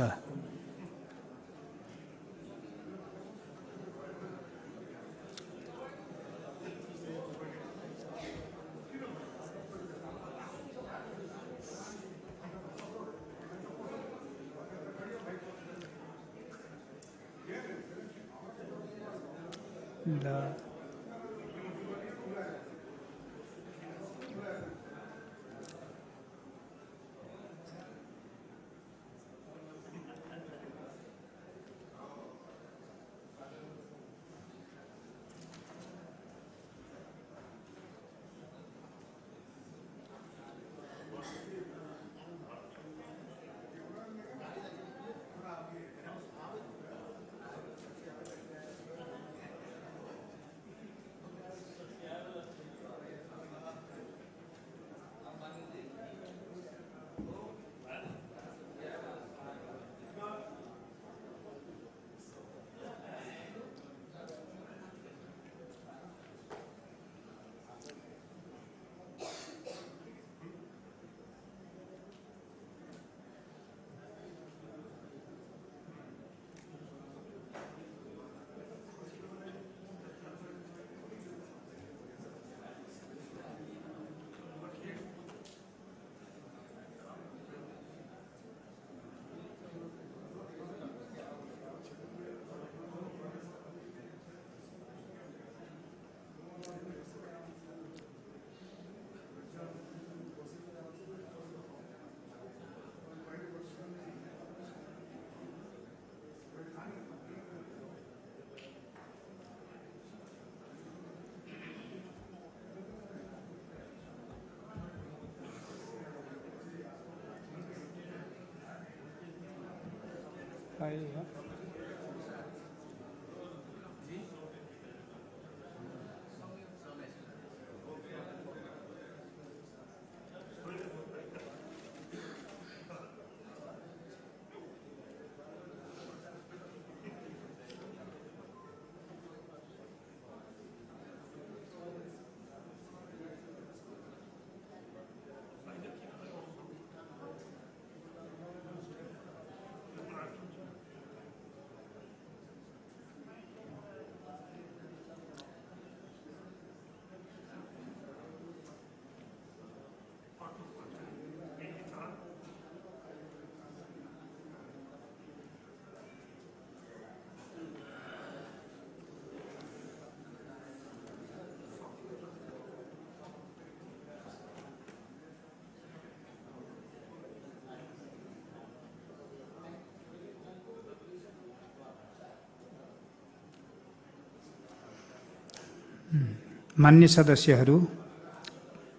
मान्य सदस्यहरू,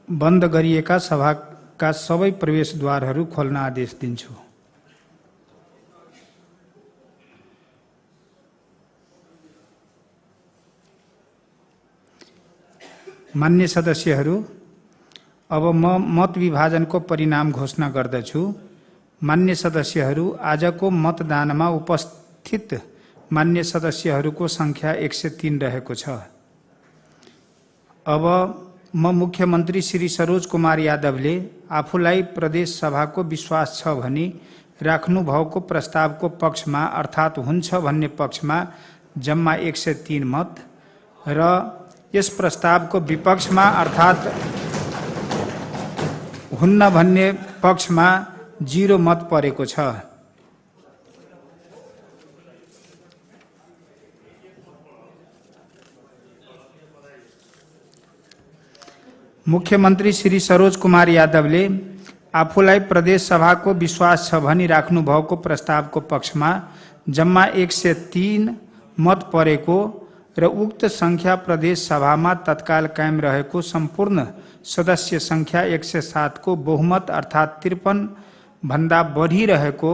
बन्द गरिएका सभाका सबै प्रवेशद्वारहरू खोल्न आदेश दिन्छु। मान्य सदस्यहरू, अब म मत विभाजनको परिणाम घोषणा गर्दछु। मान्य सदस्यहरू, आजको मतदानमा उपस्थित मान्य सदस्यहरूको संख्या 103 रहेको छ। अब म मुख्यमन्त्री श्री सरोज कुमार यादवले आफूलाई प्रदेश सभाको विश्वास छ भनी राख्नुभएको प्रस्तावको पक्षमा अर्थात् हुन्छ भन्ने पक्षमा जम्मा 103 मत र यस प्रस्तावको विपक्षमा अर्थात् हुन्न भन्ने पक्षमा 0 मत परेको छ। मुख्यमन्त्री श्री सरोज कुमार यादवले आफूलाई प्रदेश सभाको विश्वास छ भनी राख्नु भएको प्रस्तावको पक्षमा जम्मा 103 मत परेको र उक्त संख्या प्रदेश सभामा तत्काल कायम रहेको सम्पूर्ण सदस्य संख्या 107 को बहुमत अर्थात् 53 भन्दा बढी रहेको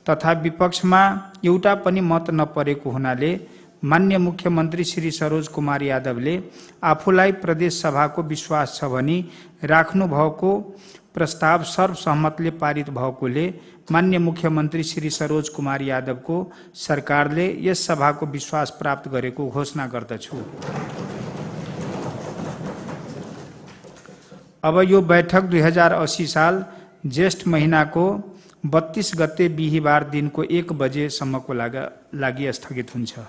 तथा विपक्षमा एउटा पनि मत नपरेको हुनाले मान्य मुख्यमन्त्री श्री सरोज कुमार यादवले आफूलाई प्रदेश सभाको विश्वास छ भनी राख्नु भएको प्रस्ताव सर्वसम्मतले पारित भएकोले मान्य मुख्यमन्त्री श्री सरोज कुमार यादवको सरकारले यस सभाको विश्वास प्राप्त गरेको घोषणा गर्दछु। अब यो बैठक 2080 साल ज्येष्ठ महीनाको 32 गते बिहीबार दिनको 1 बजेसम्मको लागि स्थगित हुन्छ।